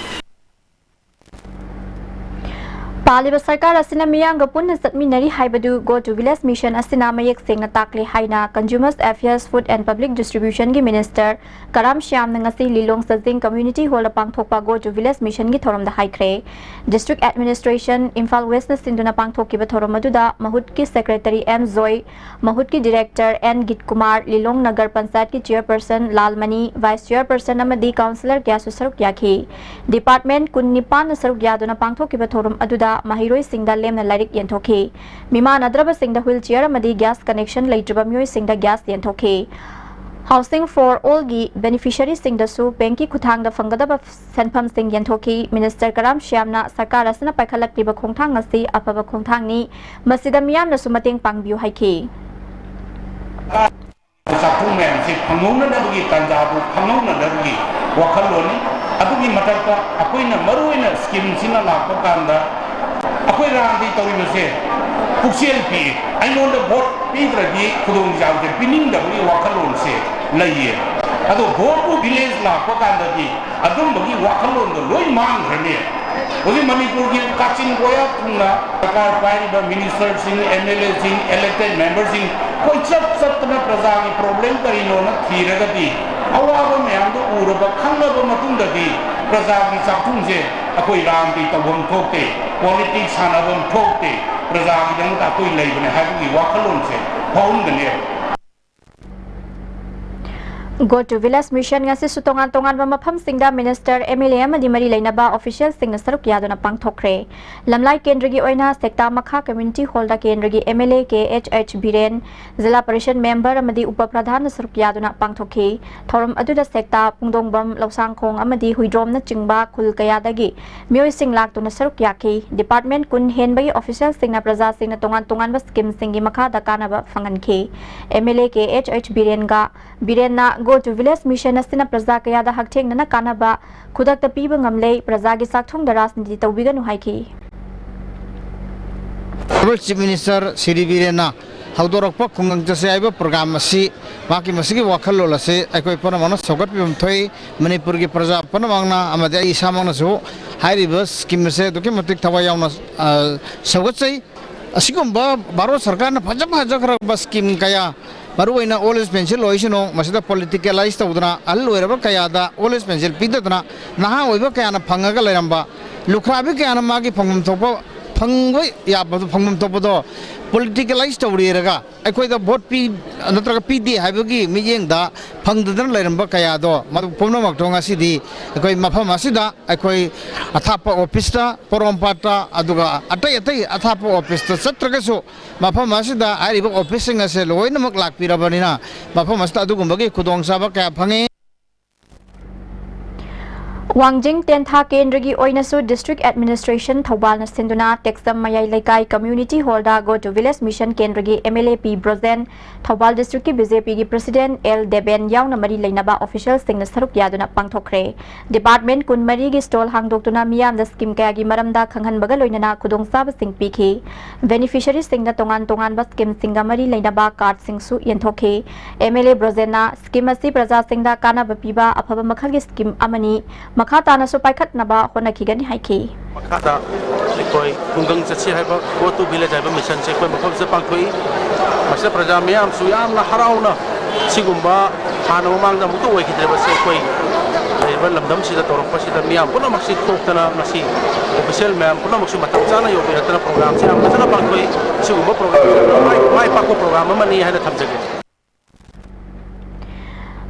ꯄꯥꯜꯂꯤꯕ ꯁꯔꯀꯥꯔ ꯑꯁꯤꯅ ꯃꯤꯌꯥꯝꯒ ꯄꯨꯟꯅ ꯆꯠꯃꯤꯟꯅꯔꯤ ꯍꯥꯏꯕꯗꯨ Go to Village Mission ꯑꯁꯤꯅ ꯃꯌꯦꯛ ꯁꯦꯡꯅ ꯇꯥꯛꯂꯦ ꯍꯥꯏꯅ Consumer Affairs, Food and Public Distributionꯒꯤ Minister ꯀꯔꯥꯝ ꯁ꯭ꯌꯥꯝꯅ ꯉꯁꯤ ꯂꯤꯂꯣꯡ ꯁꯖꯤꯡ Community Hallꯗ ꯄꯥꯡꯊꯣꯛꯄ Go to Village Missionꯒꯤ ꯊꯧꯔꯝꯗ ꯍꯥꯏꯈ꯭ꯔꯦ꯫ District Administration, Imphal Westꯅ ꯁꯤꯟꯗꯨꯅ ꯄꯥꯡꯊꯣꯛꯈꯤꯕ ꯊꯧꯔꯝ ꯑꯗꯨꯗ ꯃꯍꯨꯠꯀꯤ Secretary ꯑꯦꯝ ꯖꯣꯏ, ꯃꯍꯨꯠꯀꯤ Director ꯑꯦꯟ ꯒꯤꯠꯀꯨꯃꯥꯔ, ꯂꯤꯂꯣꯡ ꯅꯒꯔ ꯄꯟꯆꯥꯌꯠꯀꯤ Chairperson ꯂꯥꯜꯃꯅꯤ, Vice Chairperson ꯑꯃꯗꯤ Councillor ꯀꯌꯥꯁꯨ ꯁꯔꯨꯛ ꯌꯥꯈꯤ꯫ Department ꯀꯨꯟꯅꯤꯄꯥꯟꯅ ꯁꯔꯨꯛ ꯌꯥꯗꯨꯅ ꯄꯥꯡꯊꯣꯛꯈꯤꯕ ꯊꯧꯔꯝ ꯑꯗꯨꯗ ꯃꯍꯩꯔꯣꯏꯁꯤꯡꯗ ꯂꯦꯝꯅ ꯂꯥꯏꯔꯤꯛ ꯌꯦꯟꯊꯣꯛꯈꯤ꯫ ꯃꯤꯃꯥꯟꯅꯗ꯭ꯔꯕꯁꯤꯡꯗ wheelchair ꯑꯃꯗꯤ gas connection ꯂꯩꯇ꯭ꯔꯕ ꯃꯤꯑꯣꯏꯁꯤꯡꯗ gas ꯌꯦꯟꯊꯣꯛꯈꯤ꯫ Housing for All ꯒꯤ beneficiaryꯁꯤꯡꯗꯁꯨ bankꯀꯤ ꯈꯨꯠꯊꯥꯡꯗ ꯐꯪꯒꯗꯕ ꯁꯦꯟꯐꯝꯁꯤꯡ ꯌꯦꯟꯊꯣꯛꯈꯤ꯫ Minister ꯀꯔꯥꯝ ꯁ꯭ꯌꯥꯝꯅ ꯁꯔꯀꯥꯔ ꯑꯁꯤꯅ ꯄꯥꯏꯈꯠꯂꯛꯂꯤꯕ ꯈꯣꯡꯊꯥꯡ ꯑꯁꯤ ꯑꯐꯕ ꯈꯣꯡꯊꯥꯡꯅꯤ, ꯃꯁꯤꯗ ꯃꯤꯌꯥꯝꯅꯁꯨ ꯃꯇꯦꯡ ꯄꯥꯡꯕꯤꯌꯨ ꯍꯥꯏꯈꯤ꯫ ꯆꯥꯛꯊꯨꯡ ꯃꯌꯥꯝꯁꯤ ꯐꯪꯍꯧꯅꯅꯕꯒꯤ ꯇꯥꯟꯖꯥꯗꯨ ꯐꯪꯍꯧꯅꯅꯕꯒꯤ ꯋꯥꯈꯜꯂꯣꯟꯅꯤ꯫ ꯑꯗꯨꯒꯤ ꯃꯊꯛꯇ ꯑꯩꯈꯣꯏꯅ ꯃꯔꯨꯑꯣꯏꯅ schemeꯁꯤꯅ ꯂꯥꯛꯄ ꯀꯥꯟꯗ ꯑꯩꯈꯣꯏ ꯔꯥꯝꯗꯤ ꯇꯧꯔꯤꯕꯁꯦ ꯄꯨꯛꯆꯦꯜ ꯄꯤꯛꯏ꯫ ꯑꯩꯉꯣꯟꯗ vote ꯄꯤꯗ꯭ꯔꯗꯤ ꯈꯨꯗꯣꯡꯆꯥꯕꯁꯦ ꯄꯤꯅꯤꯡꯗꯕꯒꯤ ꯋꯥꯈꯜꯂꯣꯟꯁꯦ ꯂꯩꯌꯦ꯫ ꯑꯗꯣ voteꯇꯨ village ꯂꯥꯛꯄ ꯀꯥꯟꯗꯗꯤ ꯑꯗꯨꯝꯕꯒꯤ ꯋꯥꯈꯜꯂꯣꯟꯗꯣ ꯂꯣꯏ ꯃꯥꯡꯈ꯭ꯔꯅꯤ꯫ ꯍꯧꯖꯤꯛ ꯃꯅꯤꯄꯨꯔꯒꯤ ꯀꯥꯆꯤꯟ ꯀꯣꯌꯥ ꯊꯨꯡꯅ ꯁꯔꯀꯥꯔ ꯄꯥꯏꯔꯤꯕ ministerꯁꯤꯡ, MLAꯁꯤꯡ, elected memberꯁꯤꯡ ꯀꯣꯏꯆꯠ ꯆꯠꯇꯅ ꯄ꯭ꯔꯖꯥꯒꯤ problem ꯀꯔꯤꯅꯣꯅ ꯊꯤꯔꯒꯗꯤ ꯑꯋꯥꯕ ꯃꯌꯥꯝꯗꯨ ꯎꯔꯕ ꯈꯪꯂꯕ ꯃꯇꯨꯡꯗꯗꯤ ꯄ꯭ꯔꯖꯥꯒꯤ ꯆꯥꯛꯊꯨꯡꯁꯦ ꯑꯩꯈꯣꯏ ꯔꯥꯝꯗꯤ ꯇꯧꯐꯝ ꯊꯣꯛꯇꯦ, politics ꯁꯥꯟꯅꯐꯝ ꯊꯣꯛꯇꯦ, ꯄ꯭ꯔꯖꯥꯒꯤꯗꯃꯛꯇ ꯑꯩꯈꯣꯏ ꯂꯩꯕꯅꯦ ꯍꯥꯏꯕꯒꯤ ꯋꯥꯈꯜꯂꯣꯟꯁꯦ ꯐꯥꯎꯍꯟꯒꯅꯦꯕ꯫ Go to Village Mission ꯉꯁꯤꯁꯨ ꯇꯣꯉꯥꯟ ꯇꯣꯉꯥꯟꯕ ꯃꯐꯝꯁꯤꯡꯗ minister, MLA ꯑꯃꯗꯤ ꯃꯔꯤ ꯂꯩꯅꯕ officialꯁꯤꯡꯅ ꯁꯔꯨꯛ ꯌꯥꯗꯨꯅ ꯄꯥꯡꯊꯣꯛꯈ꯭ꯔꯦ꯫ ꯂꯝꯂꯥꯏ ꯀꯦꯟꯗ꯭ꯔꯒꯤ ꯑꯣꯏꯅ ꯁꯦꯛꯇꯥ ꯃꯈꯥ community hallꯗ ꯀꯦꯟꯗ꯭ꯔꯒꯤ MLA K H H Biren, ꯖꯤꯂꯥ ꯄꯔꯤꯁꯗ member ꯑꯃꯗꯤ ꯎꯄ ꯄ꯭ꯔꯙꯥꯟꯅ ꯁꯔꯨꯛ ꯌꯥꯗꯨꯅ ꯄꯥꯡꯊꯣꯛꯈꯤ꯫ ꯊꯧꯔꯝ ꯑꯗꯨꯗ ꯁꯦꯛꯇꯥ, ꯄꯨꯡꯗꯣꯡꯕꯝ, ꯂꯧꯁꯥꯡꯈꯣꯡ ꯑꯃꯗꯤ ꯍꯨꯏꯗ꯭ꯔꯣꯝꯅꯆꯤꯡꯕ ꯈꯨꯜ ꯀꯌꯥꯗꯒꯤ ꯃꯤꯑꯣꯏꯁꯤꯡ ꯂꯥꯛꯇꯨꯅ ꯁꯔꯨꯛ ꯌꯥꯈꯤ꯫ Department ꯀꯨꯟ ꯍꯦꯟꯕꯒꯤ officialꯁꯤꯡꯅ ꯄ꯭ꯔꯖꯥꯁꯤꯡꯅ ꯇꯣꯉꯥꯟ ꯇꯣꯉꯥꯟꯕ schemeꯁꯤꯡꯒꯤ ꯃꯈꯥꯗ ꯀꯥꯟꯅꯕ ꯐꯪꯍꯟꯈꯤ꯫ MLA ꯀꯦ ꯑꯩꯆ ꯑꯩꯆ ꯕꯤꯔꯦꯟꯒ ꯕꯤꯔꯦꯟꯅ Go to Village Mission ꯑꯁꯤꯅ ꯄ꯭ꯔꯖꯥ ꯀꯌꯥꯗ ꯍꯛꯊꯦꯡꯅꯅ ꯀꯥꯟꯅꯕ ꯈꯨꯗꯛꯇ ꯄꯤꯕ ꯉꯝꯂꯦ, ꯄ꯭ꯔꯖꯥꯒꯤ ꯆꯥꯛꯊꯨꯡꯗ ꯔꯥꯖꯅꯤꯇꯤ ꯇꯧꯕꯤꯒꯅꯨ ꯍꯥꯏꯈꯤ꯫ Honorable Chief Minister ꯁ꯭ꯔꯤ ꯕꯤꯔꯦꯟꯅ ꯍꯧꯗꯣꯔꯛꯄ ꯈꯨꯡꯒꯪ ꯆꯠꯁꯤ ꯍꯥꯏꯕ program ꯑꯁꯤ ꯃꯍꯥꯛꯀꯤ ꯃꯁꯤꯒꯤ ꯋꯥꯈꯜꯂꯣꯟ ꯑꯁꯤ ꯑꯩꯈꯣꯏ ꯄꯨꯝꯅꯃꯛꯅ ꯁꯧꯒꯠꯄꯤꯐꯝ ꯊꯣꯛꯏ꯫ ꯃꯅꯤꯄꯨꯔꯒꯤ ꯄ꯭ꯔꯖꯥ ꯄꯨꯝꯅꯃꯛꯅ ꯑꯃꯗꯤ ꯑꯩ ꯏꯁꯥꯃꯛꯅꯁꯨ ꯍꯥꯏꯔꯤꯕ scheme ꯑꯁꯤ ꯑꯗꯨꯛꯀꯤ ꯃꯇꯤꯛ ꯊꯋꯥꯏ ꯌꯥꯎꯅ ꯑ, ꯁꯧꯒꯠꯆꯩ꯫ ꯑꯁꯤꯒꯨꯝꯕ ꯚꯥꯔꯠ ꯁꯔꯀꯥꯔꯅ ꯐꯖ ꯐꯖꯈ꯭ꯔꯕ scheme ꯀꯌꯥ, ꯃꯔꯨꯑꯣꯏꯅ old age pension ꯑꯣꯏꯁꯅꯨ, ꯃꯁꯤꯗ politicalize ꯇꯧꯗꯅ ꯑꯍꯜ ꯑꯣꯏꯔꯕ ꯀꯌꯥꯗ old age pension ꯄꯤꯗꯗꯅ ꯅꯍꯥ ꯑꯣꯏꯕ ꯀꯌꯥꯅ ꯐꯪꯉꯒ ꯂꯩꯔꯝꯕ, ꯂꯨꯈ꯭ꯔꯥꯕꯤ ꯀꯌꯥꯅ ꯃꯥꯒꯤ ꯐꯪꯐꯝ ꯊꯣꯛꯄ, ꯐꯪꯕ ꯌꯥꯕꯗꯣ, ꯐꯪꯐꯝ ꯊꯣꯛꯄꯗꯣ ꯄꯣꯂꯤꯇꯤꯀꯦꯂꯥꯏꯁ ꯇꯧꯔꯦꯔꯒ ꯑꯩꯈꯣꯏꯗ ꯚꯣꯠ ꯄꯤ ꯅꯠꯇ꯭ꯔꯒ ꯄꯤꯗꯦ ꯍꯥꯏꯕꯒꯤ ꯃꯤꯠꯌꯦꯡꯗ ꯐꯪꯗꯗꯅ ꯂꯩꯔꯝꯕ ꯀꯌꯥꯗꯣ, ꯃꯗꯨ ꯄꯨꯝꯅꯃꯛꯇꯣ ꯉꯁꯤꯗꯤ ꯑꯩꯈꯣꯏ ꯃꯐꯝ ꯑꯁꯤꯗ ꯑꯩꯈꯣꯏ ꯑꯊꯥꯞꯄ ꯑꯣꯐꯤꯁꯇ, ꯄꯣꯔꯣꯝꯄꯥꯠꯇ, ꯑꯗꯨꯒ ꯑꯇꯩ ꯑꯇꯩ ꯑꯊꯥꯞꯄ ꯑꯣꯐꯤꯁꯇ ꯆꯠꯇ꯭ꯔꯒꯁꯨ, ꯃꯐꯝ ꯑꯁꯤꯗ ꯍꯥꯏꯔꯤꯕ ꯑꯣꯐꯤꯁꯁꯤꯡ ꯑꯁꯦ ꯂꯣꯏꯅꯃꯛ ꯂꯥꯛꯄꯤꯔꯕꯅꯤꯅ, ꯃꯐꯝ ꯑꯁꯤꯗ ꯑꯗꯨꯒꯨꯝꯕꯒꯤ ꯈꯨꯗꯣꯡꯆꯥꯕ ꯀꯌꯥ ꯐꯪꯉꯤ꯫ ꯋꯥꯡꯖꯤꯡ ꯇꯦꯟꯊꯥ ꯀꯦꯟꯗ꯭ꯔꯒꯤ ꯑꯣꯏꯅꯁꯨ District Administration ꯊꯧꯕꯥꯜꯅ ꯁꯤꯟꯗꯨꯅ ꯇꯦꯛꯆꯝ ꯃꯌꯥꯏ ꯂꯩꯀꯥꯏ Community Hallꯗ Go to Village Mission ꯀꯦꯟꯗ꯭ꯔꯒꯤ M L A P Brojen, Thoubal Districtꯀꯤ B J Pꯒꯤ President L Deben ꯌꯥꯎꯅ ꯃꯔꯤ ꯂꯩꯅꯕ officialꯁꯤꯡꯅ ꯁꯔꯨꯛ ꯌꯥꯗꯨꯅ ꯄꯥꯡꯊꯣꯛꯈ꯭ꯔꯦ꯫ Department ꯀꯨꯟꯃꯔꯤꯒꯤ stall ꯍꯥꯡꯗꯣꯛꯇꯨꯅ ꯃꯤꯌꯥꯝꯗ scheme ꯀꯌꯥꯒꯤ ꯃꯔꯝꯗ ꯈꯪꯍꯟꯕꯒ ꯂꯣꯏꯅꯅ ꯈꯨꯗꯣꯡꯆꯥꯕꯁꯤꯡ ꯄꯤꯈꯤ꯫ Beneficiaryꯁꯤꯡꯗ ꯇꯣꯉꯥꯟ ꯇꯣꯉꯥꯟꯕ schemeꯁꯤꯡꯒ ꯃꯔꯤ ꯂꯩꯅꯕ cardꯁꯤꯡꯁꯨ ꯌꯦꯟꯊꯣꯛꯈꯤ꯫ M L A ꯕ꯭ꯔꯣꯖꯦꯟꯅ scheme ꯑꯁꯤ ꯄ꯭ꯔꯖꯥꯁꯤꯡꯗ ꯀꯥꯟꯅꯕ ꯄꯤꯕ ꯑꯐꯕ ꯃꯈꯜꯒꯤ scheme ꯑꯃꯅꯤ, ꯃꯈꯥ ꯇꯥꯅꯁꯨ ꯄꯥꯏꯈꯠꯅꯕ ꯍꯣꯠꯅꯈꯤꯒꯅꯤ ꯍꯥꯏꯈꯤ꯫ ꯃꯈꯥꯗ ꯑꯩꯈꯣꯏ ꯈꯨꯡꯒꯪ ꯆꯠꯁꯤ ꯍꯥꯏꯕ Go to Village ꯍꯥꯏꯕ missionꯁꯦ ꯑꯩꯈꯣꯏ ꯃꯐꯝꯁꯤꯗ ꯄꯥꯡꯊꯣꯛꯏ꯫ ꯃꯁꯤꯗ ꯄ꯭ꯔꯖꯥ ꯃꯤꯌꯥꯝꯁꯨ ꯌꯥꯝꯅ ꯍꯔꯥꯎꯅ ꯁꯤꯒꯨꯝꯕ ꯍꯥꯟꯅ ꯃꯃꯥꯡꯗ ꯑꯃꯨꯛꯇ ꯑꯣꯏꯈꯤꯗ꯭ꯔꯤꯕꯁꯦ ꯑꯩꯈꯣꯏ ꯂꯩꯔꯤꯕ ꯂꯝꯗꯝꯁꯤꯗ ꯇꯧꯔꯛꯄꯁꯤꯗ ꯃꯤꯌꯥꯝ ꯄꯨꯝꯅꯃꯛꯁꯤ ꯊꯣꯛꯇꯅ ꯉꯁꯤ official ꯃꯌꯥꯝ ꯄꯨꯝꯅꯃꯛꯁꯨ ꯃꯇꯝ ꯆꯥꯅ ꯌꯧꯕꯤꯔꯛꯇꯅ programꯁꯦ ꯌꯥꯝ ꯐꯖꯅ ꯄꯥꯡꯊꯣꯛꯏ꯫ ꯁꯤꯒꯨꯝꯕ programꯁꯦ ꯃꯥꯏ, ꯃꯥꯏ ꯄꯥꯛꯄ program ꯑꯃꯅꯤ ꯍꯥꯏꯅ ꯊꯝꯖꯒꯦ꯫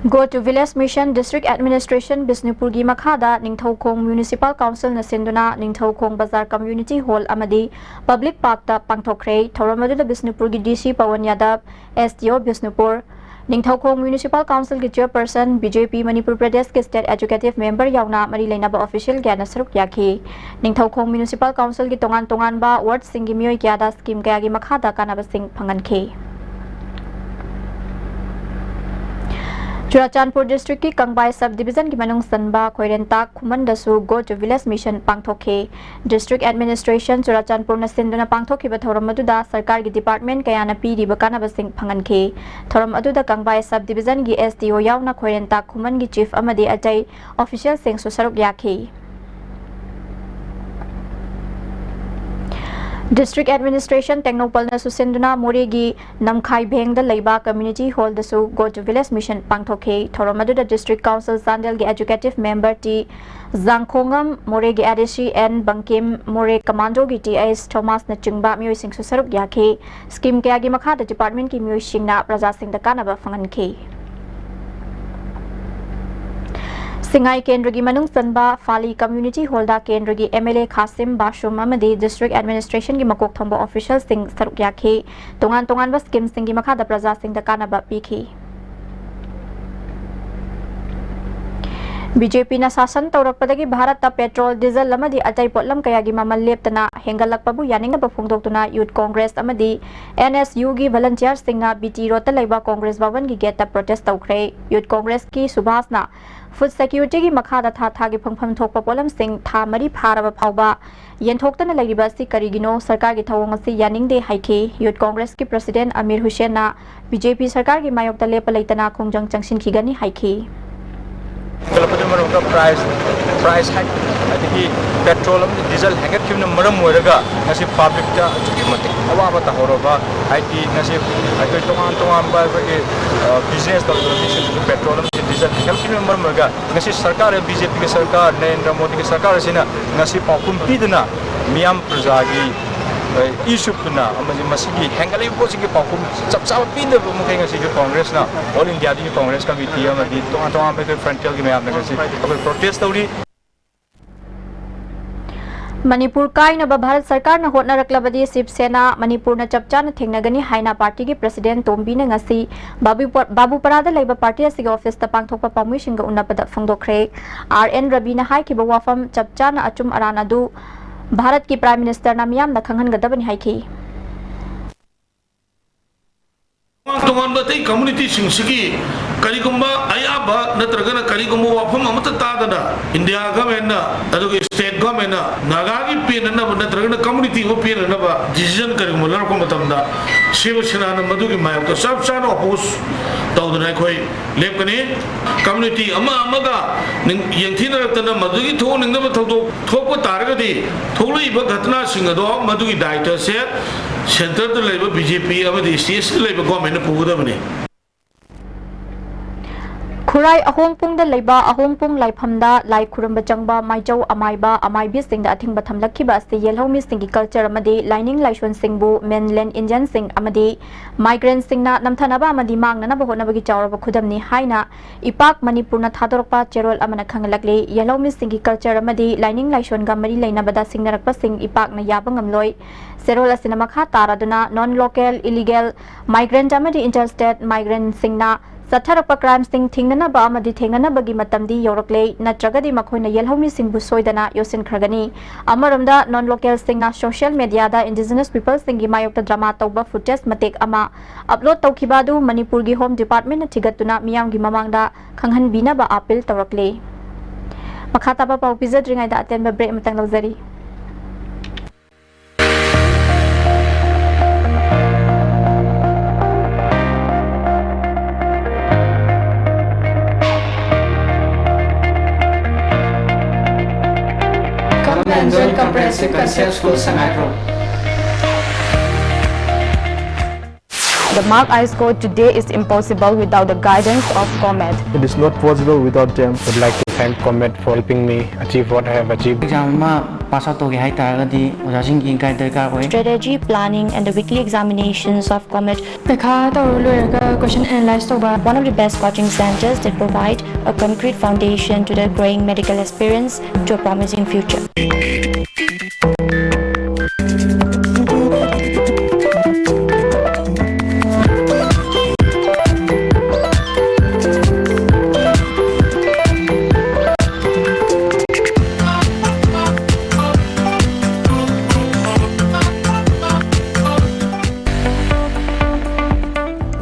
Go to Village Mission District Administration ꯕꯤꯁꯅꯨꯄꯨꯔꯒꯤ ꯃꯈꯥꯗ ꯅꯤꯡꯊꯧꯈꯣꯡ Municipal Councilꯅ ꯁꯤꯟꯗꯨꯅ ꯅꯤꯡꯊꯧꯈꯣꯡ ꯕꯖꯥꯔ Community Hall ꯑꯃꯗꯤ Public Parkꯇ ꯄꯥꯡꯊꯣꯛꯈ꯭ꯔꯦ꯫ ꯊꯧꯔꯝ ꯑꯗꯨꯗ ꯕꯤꯁꯅꯨꯄꯨꯔꯒꯤ D C ꯄꯋꯟ ꯌꯥꯗꯕ, S D O Bishnupur, Ningthoukhong Municipal Councilꯒꯤ Chairperson, B J P Manipur ꯄ꯭ꯔꯗꯦꯁꯀꯤ State Executive Member ꯌꯥꯎꯅ ꯃꯔꯤ ꯂꯩꯅꯕ official ꯀꯌꯥꯅ ꯁꯔꯨꯛ ꯌꯥꯈꯤ꯫ ꯅꯤꯡꯊꯧꯈꯣꯡ Municipal Councilꯒꯤ ꯇꯣꯉꯥꯟ ꯇꯣꯉꯥꯟꯕ wardꯁꯤꯡꯒꯤ ꯃꯤꯑꯣꯏ ꯀꯌꯥꯗ scheme ꯀꯌꯥꯒꯤ ꯃꯈꯥꯗ ꯀꯥꯟꯅꯕꯁꯤꯡ ꯐꯪꯍꯟꯈꯤ꯫ ꯆꯨꯔꯥꯆꯥꯟꯄꯨꯔ Districtꯀꯤ ꯀꯪꯕꯥꯏ Sub Divisionꯒꯤ ꯃꯅꯨꯡ ꯆꯟꯕ ꯈꯣꯏꯔꯦꯟꯇꯥꯛ ꯈꯨꯃꯟꯗꯁꯨ Go to Village Mission ꯄꯥꯡꯊꯣꯛꯈꯤ꯫ District Administration ꯆꯨꯔꯥꯆꯥꯟꯄꯨꯔꯅ ꯁꯤꯟꯗꯨꯅ ꯄꯥꯡꯊꯣꯛꯈꯤꯕ ꯊꯧꯔꯝ ꯑꯗꯨꯗ ꯁꯔꯀꯥꯔꯒꯤ department ꯀꯌꯥꯅ ꯄꯤꯔꯤꯕ ꯀꯥꯟꯅꯕꯁꯤꯡ ꯐꯪꯍꯟꯈꯤ꯫ ꯊꯧꯔꯝ ꯑꯗꯨꯗ ꯀꯪꯕꯥꯏ Sub Divisionꯒꯤ S D O ꯌꯥꯎꯅ ꯈꯣꯏꯔꯦꯟꯇꯥꯛ ꯈꯨꯃꯟꯒꯤ Chief ꯑꯃꯗꯤ ꯑꯇꯩ officialꯁꯤꯡꯁꯨ ꯁꯔꯨꯛ ꯌꯥꯈꯤ꯫ District Administration ꯇꯦꯡꯅꯧꯄꯜꯅ ꯁꯨꯁꯤꯟꯗꯨꯅ ꯃꯣꯔꯦꯒꯤ ꯅꯝꯈꯥꯏꯚꯦꯡꯗ ꯂꯩꯕ Community Hallꯗꯁꯨ Go to Village Mission ꯄꯥꯡꯊꯣꯛꯈꯤ꯫ ꯊꯧꯔꯝ ꯑꯗꯨꯗ District Council ꯆꯥꯟꯗꯦꯜꯒꯤ Executive Member ꯇꯤ ꯖꯥꯡꯈꯣꯉꯝ, ꯃꯣꯔꯦꯒꯤ ADC ꯑꯦꯟ ꯕꯪꯀꯤꯝ, ꯃꯣꯔꯦ Commandoꯒꯤ ꯇꯤ ꯑꯩꯆ ꯊꯣꯃꯥꯁꯅꯆꯤꯡꯕ ꯃꯤꯑꯣꯏꯁꯤꯡꯁꯨ ꯁꯔꯨꯛ ꯌꯥꯈꯤ꯫ Scheme ꯀꯌꯥꯒꯤ ꯃꯈꯥꯗ departmentꯀꯤ ꯃꯤꯑꯣꯏꯁꯤꯡꯅ ꯄ꯭ꯔꯖꯥꯁꯤꯡꯗ ꯀꯥꯟꯅꯕ ꯐꯪꯍꯟꯈꯤ꯫ ꯁꯤꯡꯉꯥꯏ ꯀꯦꯟꯗ꯭ꯔꯒꯤ ꯃꯅꯨꯡ ꯆꯟꯕ ꯐꯥꯂꯤ Community Hallꯗ ꯀꯦꯟꯗ꯭ꯔꯒꯤ MLA ꯈꯥꯁꯤꯝ ꯕꯥꯁꯨꯝ ꯑꯃꯗꯤ District Administrationꯒꯤ ꯃꯀꯣꯛ ꯊꯣꯡꯕ officialꯁꯤꯡ ꯁꯔꯨꯛ ꯌꯥꯈꯤ꯫ ꯇꯣꯉꯥꯟ ꯇꯣꯉꯥꯟꯕ schemeꯁꯤꯡꯒꯤ ꯃꯈꯥꯗ ꯄ꯭ꯔꯖꯥꯁꯤꯡꯗ ꯀꯥꯟꯅꯕ ꯄꯤꯈꯤ꯫ BJPꯅ ꯁꯥꯁꯟ ꯇꯧꯔꯛꯄꯗꯒꯤ ꯚꯥꯔꯠꯇ petrol, diesel ꯑꯃꯗꯤ ꯑꯇꯩ ꯄꯣꯠꯂꯝ ꯀꯌꯥꯒꯤ ꯃꯃꯜ ꯂꯦꯞꯇꯅ ꯍꯦꯟꯒꯠꯂꯛꯄꯕꯨ ꯌꯥꯅꯤꯡꯗꯕ ꯐꯣꯡꯗꯣꯛꯇꯨꯅ Youth Congress ꯑꯃꯗꯤ NSUꯒꯤ volunteerꯁꯤꯡꯅ BT Roadꯇ ꯂꯩꯕ Congress ꯚꯕꯟꯒꯤ gateꯇ protest ꯇꯧꯈ꯭ꯔꯦ꯫ Youth Congressꯀꯤ ꯁꯨꯚꯥꯁꯅ food securityꯒꯤ ꯃꯈꯥꯗ ꯊꯥ ꯊꯥꯒꯤ ꯐꯪꯐꯝ ꯊꯣꯛꯄ ꯄꯣꯠꯂꯝꯁꯤꯡ ꯊꯥ ꯃꯔꯤ ꯐꯥꯔꯕ ꯐꯥꯎꯕ ꯌꯦꯟꯊꯣꯛꯇꯅ ꯂꯩꯔꯤꯕ ꯑꯁꯤ ꯀꯔꯤꯒꯤꯅꯣ? ꯁꯔꯀꯥꯔꯒꯤ ꯊꯧꯑꯣꯡ ꯑꯁꯤ ꯌꯥꯅꯤꯡꯗꯦ ꯍꯥꯏꯈꯤ꯫ Youth Congressꯀꯤ President ꯑꯃꯤꯔ ꯍꯨꯁꯦꯟꯅ BJP ꯁꯔꯀꯥꯔꯒꯤ ꯃꯥꯌꯣꯛꯇ ꯂꯦꯞꯄ ꯂꯩꯇꯅ ꯈꯣꯡꯖꯪ ꯆꯪꯁꯤꯟꯈꯤꯒꯅꯤ ꯍꯥꯏꯈꯤ꯫ ꯍꯦꯟꯒꯠꯂꯛꯄꯗꯨꯅ ꯃꯔꯝ ꯑꯣꯏꯔꯒ price, price hike, ꯑꯗꯒꯤ petrol ꯑꯃꯗꯤ diesel ꯍꯦꯟꯒꯠꯈꯤꯕꯅ ꯃꯔꯝ ꯑꯣꯏꯔꯒ ꯉꯁꯤ publicꯇ ꯑꯗꯨꯛꯀꯤ ꯃꯇꯤꯛ ꯑꯋꯥꯕ ꯇꯥꯍꯧꯔꯕ, ꯍꯥꯏꯗꯤ ꯉꯁꯤ ꯑꯩꯈꯣꯏ ꯇꯣꯉꯥꯟ ꯇꯣꯉꯥꯟꯕ ꯑꯩꯈꯣꯏꯒꯤ, ꯑ, business ꯇꯧꯔꯤꯕ ꯃꯤꯁꯤꯡꯁꯨ petrol ꯑꯃꯗꯤ diesel ꯍꯦꯟꯒꯠꯈꯤꯕꯅ ꯃꯔꯝ ꯑꯣꯏꯔꯒ ꯉꯁꯤ ꯁꯔꯀꯥꯔ, BJPꯒꯤ ꯁꯔꯀꯥꯔ, ꯅꯔꯦꯟꯗ꯭ꯔ ꯃꯣꯗꯤꯒꯤ ꯁꯔꯀꯥꯔ ꯑꯁꯤꯅ ꯉꯁꯤ ꯄꯥꯎꯈꯨꯝ ꯄꯤꯗꯅ ꯃꯤꯌꯥꯝ ꯄ꯭ꯔꯖꯥꯒꯤ, ꯑ, ꯏ ꯁꯨꯞꯇꯨꯅ ꯑꯃꯗꯤ ꯃꯁꯤꯒꯤ ꯍꯦꯟꯒꯠꯂꯛꯂꯤꯕ ꯄꯣꯠꯁꯤꯒꯤ ꯄꯥꯎꯈꯨꯝ ꯆꯞ ꯆꯥꯕ ꯄꯤꯗꯕ ꯃꯈꯩ ꯉꯁꯤꯁꯨ Congressꯅ, All Indiaꯒꯤ Congress Committee ꯑꯃꯗꯤ ꯇꯣꯉꯥꯟ ꯇꯣꯉꯥꯟꯕ ꯑꯩꯈꯣꯏ frontalꯒꯤ ꯃꯌꯥꯝꯅ ꯉꯁꯤ ꯑꯩꯈꯣꯏ protest ꯇꯧꯔꯤ꯫ ꯃꯅꯤꯄꯨꯔ ꯀꯥꯏꯅꯕ ꯚꯥꯔꯠ ꯁꯔꯀꯥꯔꯅ ꯍꯣꯠꯅꯔꯛꯂꯕꯗꯤ ꯁꯤꯕ ꯁꯦꯅꯥ ꯃꯅꯤꯄꯨꯔꯅ ꯆꯞ ꯆꯥꯅ ꯊꯦꯡꯅꯒꯅꯤ ꯍꯥꯏꯅ partyꯒꯤ President ꯇꯣꯝꯕꯤꯅ ꯉꯁꯤ ꯕꯥꯕꯨꯄ-, ꯕꯥꯕꯨꯄꯔꯥꯗ ꯂꯩꯕ party ꯑꯁꯤꯒꯤ officeꯇ ꯄꯥꯡꯊꯣꯛꯄ ꯄꯥꯎꯃꯤꯁꯤꯡꯒ ꯎꯅꯕꯗ ꯐꯣꯡꯗꯣꯛꯈ꯭ꯔꯦ꯫ ꯑꯥꯔ ꯑꯦꯟ ꯔꯕꯤꯅ ꯍꯥꯏꯈꯤꯕ ꯋꯥꯐꯝ ꯆꯞ ꯆꯥꯅ ꯑꯆꯨꯝ ꯑꯔꯥꯟ ꯑꯗꯨ ꯚꯥꯔꯠꯀꯤ Prime Ministerꯅ ꯃꯤꯌꯥꯝꯗ ꯈꯪꯍꯟꯒꯗꯕꯅꯤ ꯍꯥꯏꯈꯤ꯫ ꯇꯣꯉꯥꯟ ꯇꯣꯉꯥꯟꯕ ꯑꯇꯩ communityꯁꯤꯡꯁꯤꯒꯤ ꯀꯔꯤꯒꯨꯝꯕ ꯑꯌꯥꯕ ꯅꯠꯇ꯭ꯔꯒꯅ ꯀꯔꯤꯒꯨꯝꯕ ꯋꯥꯐꯝ ꯑꯃꯠꯇ ꯇꯥꯗꯅ ꯏꯟꯗꯤꯌꯥ ꯒꯚꯔꯟꯃꯦꯟꯅ ꯑꯗꯨꯒ ꯁ꯭ꯇꯦꯠ ꯒꯚꯔꯟꯃꯦꯟꯅ ꯅꯥꯒꯥꯒꯤ ꯄꯦꯟꯅꯅꯕ ꯅꯠꯇ꯭ꯔꯒꯅ ꯀꯝꯃꯨꯅꯤꯇꯤ ꯑꯃ ꯄꯦꯟꯅꯅꯕ ꯗꯤꯁꯤꯖꯟ ꯀꯔꯤꯒꯨꯝꯕ ꯂꯧꯔꯛꯄ ꯃꯇꯝꯗ ꯁꯤꯕ ꯁꯦꯅꯥꯅ ꯃꯗꯨꯒꯤ ꯃꯥꯌꯣꯛꯇ ꯆꯞ ꯆꯥꯅ ꯑꯣꯄꯣꯖ ꯇꯧꯗꯨꯅ ꯑꯩꯈꯣꯏ ꯂꯦꯞꯀꯅꯤ꯫ ꯀꯝꯃꯨꯅꯤꯇꯤ ꯑꯃ ꯑꯃꯒ ꯅꯤꯡ-, ꯌꯦꯡꯊꯤꯅꯔꯛꯇꯅ ꯃꯗꯨꯒꯤ ꯊꯣꯛꯍꯟꯅꯤꯡꯗꯕ ꯊꯧꯗꯣꯛ ꯊꯣꯛꯄ ꯇꯥꯔꯒꯗꯤ ꯊꯣꯛꯂꯛꯏꯕ ꯘꯇꯅꯥꯁꯤꯡ ꯑꯗꯣ ꯃꯗꯨꯒꯤ ꯗꯥꯏꯇꯁꯦ ꯁꯦꯟꯇꯔꯗ ꯂꯩꯕ ꯕꯤ ꯖꯦ ꯄꯤ ꯑꯃꯗꯤ ꯁ꯭ꯇꯦꯠꯁꯤꯗ ꯂꯩꯕ ꯒꯣꯔꯃꯦꯟꯅ ꯄꯨꯒꯗꯕꯅꯤ꯫ ꯈꯨꯔꯥꯏ ꯑꯍꯣꯡꯄꯨꯡꯗ ꯂꯩꯕ ꯑꯍꯣꯡꯄꯨꯡ ꯂꯥꯏꯐꯝꯗ ꯂꯥꯏ ꯈꯨꯔꯨꯝꯕ ꯆꯪꯕ ꯃꯥꯏꯆꯧ ꯑꯃꯥꯏꯕ ꯑꯃꯥꯏꯕꯤꯁꯤꯡꯗ ꯑꯊꯤꯡꯕ ꯊꯝꯂꯛꯈꯤꯕ ꯑꯁꯤ ꯌꯦꯜꯍꯧꯃꯤꯁꯤꯡꯒꯤ ꯀꯜꯆꯔ ꯑꯃꯗꯤ ꯂꯥꯏꯅꯤꯡ ꯂꯥꯏꯁꯣꯟꯁꯤꯡꯕꯨ ꯃꯦꯟꯂꯦꯟ ꯏꯟꯗꯤꯌꯟꯁꯤꯡ ꯑꯃꯗꯤ ꯃꯥꯏꯒ꯭ꯔꯦꯟꯁꯤꯡꯅ ꯅꯝꯊꯅꯕ ꯑꯃꯗꯤ ꯃꯥꯡꯅꯅꯕ ꯍꯣꯠꯅꯕꯒꯤ ꯆꯥꯎꯔꯕ ꯈꯨꯗꯝꯅꯤ ꯍꯥꯏꯅ ꯏꯄꯥꯛ ꯃꯅꯤꯄꯨꯔꯅ ꯊꯥꯗꯣꯔꯛꯄ ꯆꯦꯔꯣꯜ ꯑꯃꯅ ꯈꯪꯍꯜꯂꯛꯂꯤ꯫ ꯌꯦꯜꯍꯧꯃꯤꯁꯤꯡꯒꯤ ꯀꯜꯆꯔ ꯑꯃꯗꯤ ꯂꯥꯏꯅꯤꯡ ꯂꯥꯏꯁꯣꯟꯒ ꯃꯔꯤ ꯂꯩꯅꯕꯗ ꯁꯤꯡꯅꯔꯛꯄꯁꯤꯡ ꯏꯄꯥꯛꯅ ꯌꯥꯕ ꯉꯝꯂꯣꯏ꯫ ꯆꯦꯔꯣꯜ ꯑꯁꯤꯅ ꯃꯈꯥ ꯇꯥꯔꯗꯨꯅ ꯅꯣꯟ ꯂꯣꯀꯦꯜ, ꯏꯂꯤꯒꯦꯜ ꯃꯥꯏꯒ꯭ꯔꯦꯟꯠ ꯑꯃꯗꯤ ꯏꯟꯇꯔꯁ꯭ꯇꯦꯠ ꯃꯥꯏꯒ꯭ꯔꯦꯟꯠꯁꯤꯡꯅ ꯆꯠꯊꯔꯛꯄ ꯀ꯭ꯔꯥꯏꯝꯁꯤꯡ ꯊꯤꯡꯅꯅꯕ ꯑꯃꯗꯤ ꯊꯦꯡꯅꯅꯕꯒꯤ ꯃꯇꯝꯗꯤ ꯌꯧꯔꯛꯂꯦ, ꯅꯠꯇ꯭ꯔꯒꯗꯤ ꯃꯈꯣꯏꯅ ꯌꯦꯜꯍꯧꯃꯤꯁꯤꯡꯕꯨ ꯁꯣꯏꯗꯅ ꯌꯣꯠꯁꯤꯟꯈ꯭ꯔꯒꯅꯤ꯫ ꯑꯃꯔꯣꯝꯗ, ꯅꯣꯟ ꯂꯣꯀꯦꯜꯁꯤꯡꯅ ꯁꯣꯁꯤꯌꯦꯜ ꯃꯦꯗꯤꯌꯥꯗ ꯏꯟꯗꯤꯖꯤꯅꯁ ꯄꯤꯄꯜꯁꯤꯡꯒꯤ ꯃꯥꯌꯣꯛꯇ ꯗ꯭ꯔꯃꯥ ꯇꯧꯕ ꯐꯨꯇꯦꯖ ꯃꯇꯦꯛ ꯑꯃ ꯑꯞꯂꯣꯗ ꯇꯧꯈꯤꯕ ꯑꯗꯨ ꯃꯅꯤꯄꯨꯔꯒꯤ ꯍꯣꯝ ꯗꯤꯄꯥꯔꯠꯃꯦꯟꯠꯅ ꯊꯤꯒꯠꯇꯨꯅ ꯃꯤꯌꯥꯝꯒꯤ ꯃꯃꯥꯡꯗ ꯈꯪꯍꯟꯕꯤꯅꯕ ꯑꯥꯄꯤꯜ ꯇꯧꯔꯛꯂꯤ꯫ ꯃꯈꯥ ꯇꯥꯕ ꯄꯥꯎ ꯄꯤꯖꯗ꯭ꯔꯤꯉꯩꯗ ꯑꯇꯦꯟꯕ ꯕ꯭ꯔꯦꯛ ꯑꯃꯇꯪ ꯂꯧꯖꯔꯤ꯫ Come and join Comprehensive Concept School, Sangairok. The mark I scored today is impossible without the guidance of Comet. It is not possible without them. Would like to thank Comet for helping me achieve what I have achieved. Exam ꯑꯃ pass out ꯇꯧꯒꯦ ꯍꯥꯏ ꯇꯥꯔꯒꯗꯤ ꯑꯣꯖꯥꯁꯤꯡꯒꯤ guide ꯗꯔꯀꯥꯔ ꯑꯣꯏ꯫ Strategy planning and the weekly examinations of Comet. ꯄꯩꯈꯥ ꯇꯧꯔ ꯂꯣꯏꯔꯒ ꯀꯣꯏꯁꯟ analyse ꯇꯧꯕ꯫ One of the best coaching centers that provide a concrete foundation to the growing medical aspirants to a promising future.